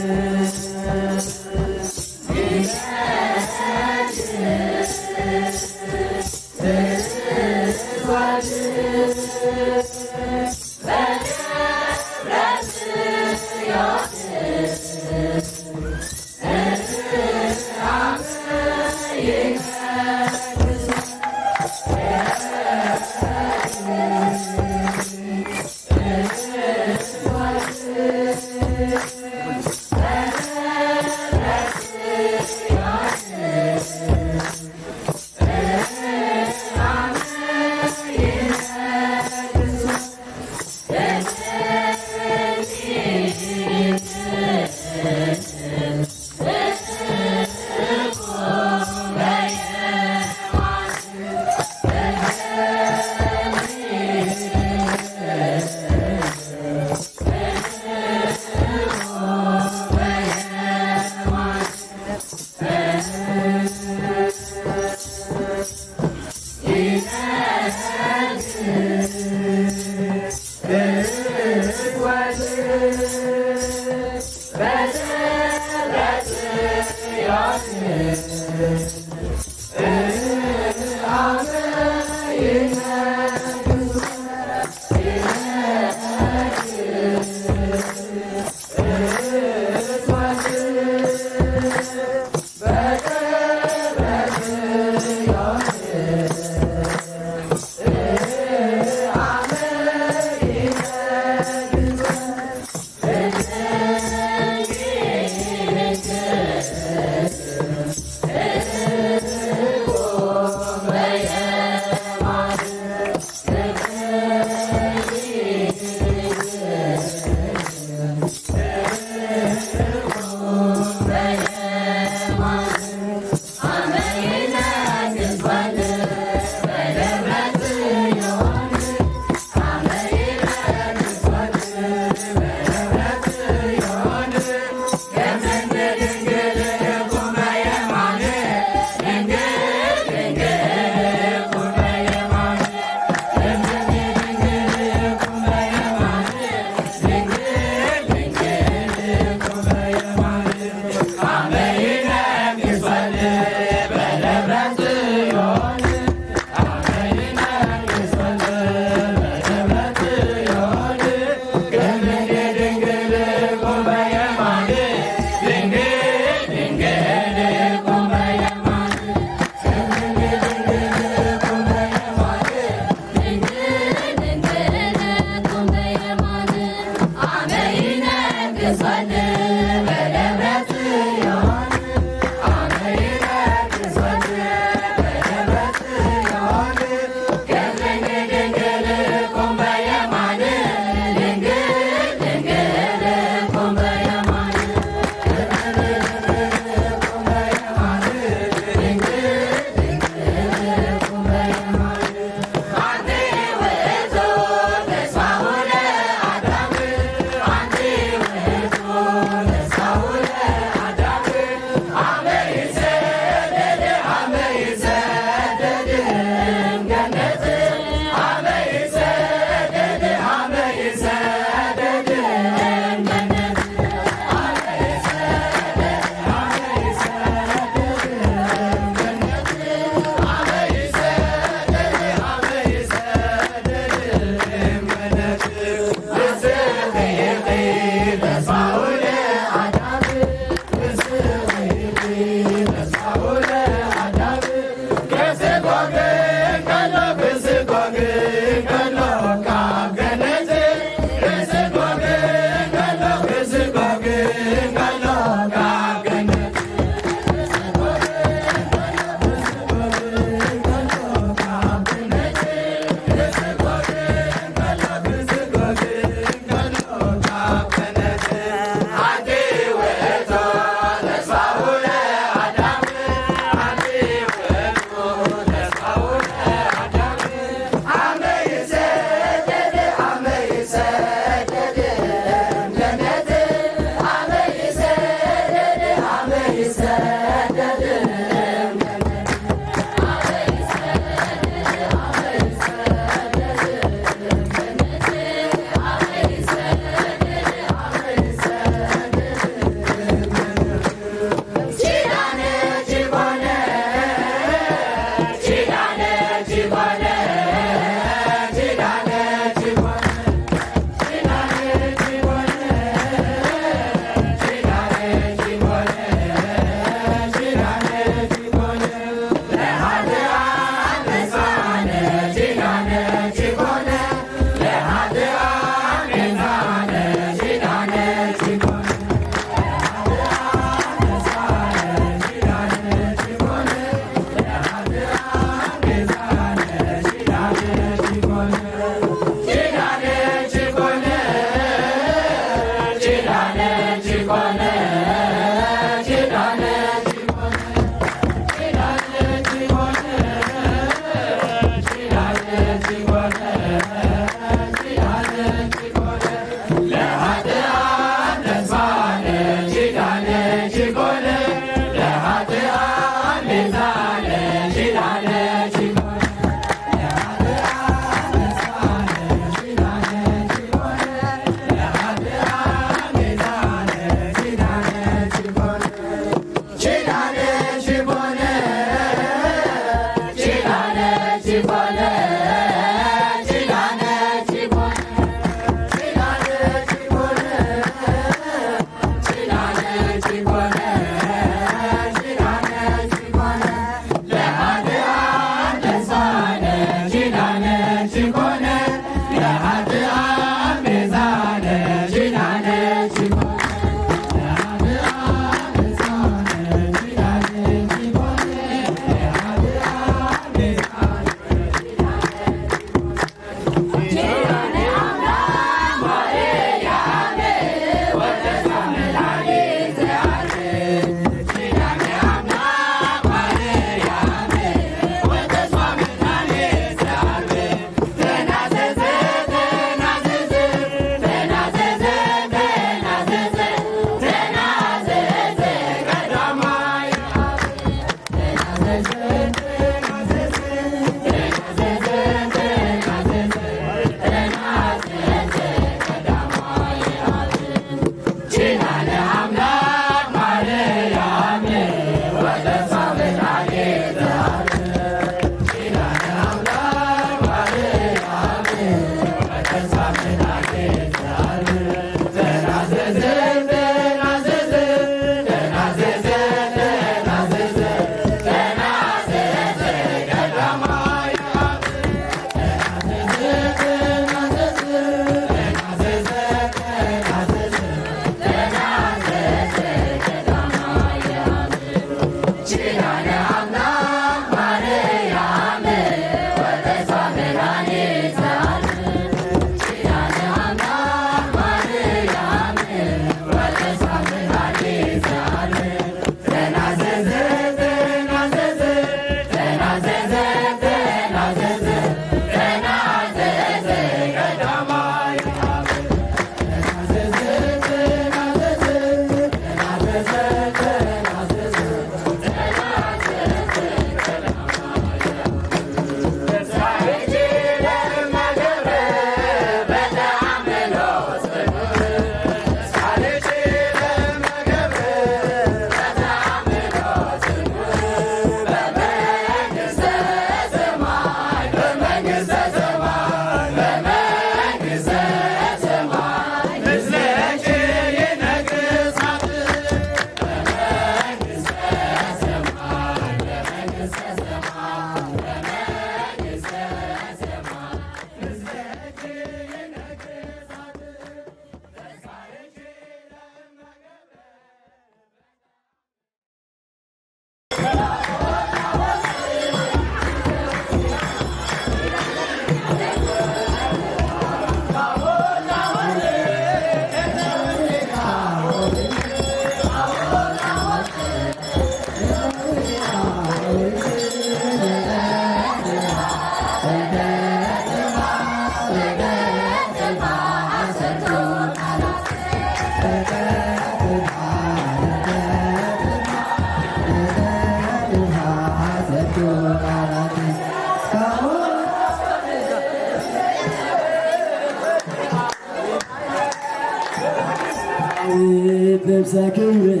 ልብሰ ክብር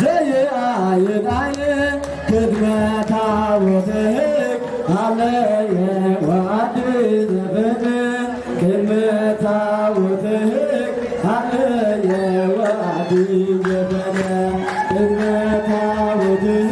ዘይአይጣይ ቅድመ ታቦትህ አለየ ወአዲስ ዘፈን ቅድመ ታቦትህ አለየ ወአዲስ ዘፈን ቅድመ ታቦትህ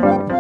Thank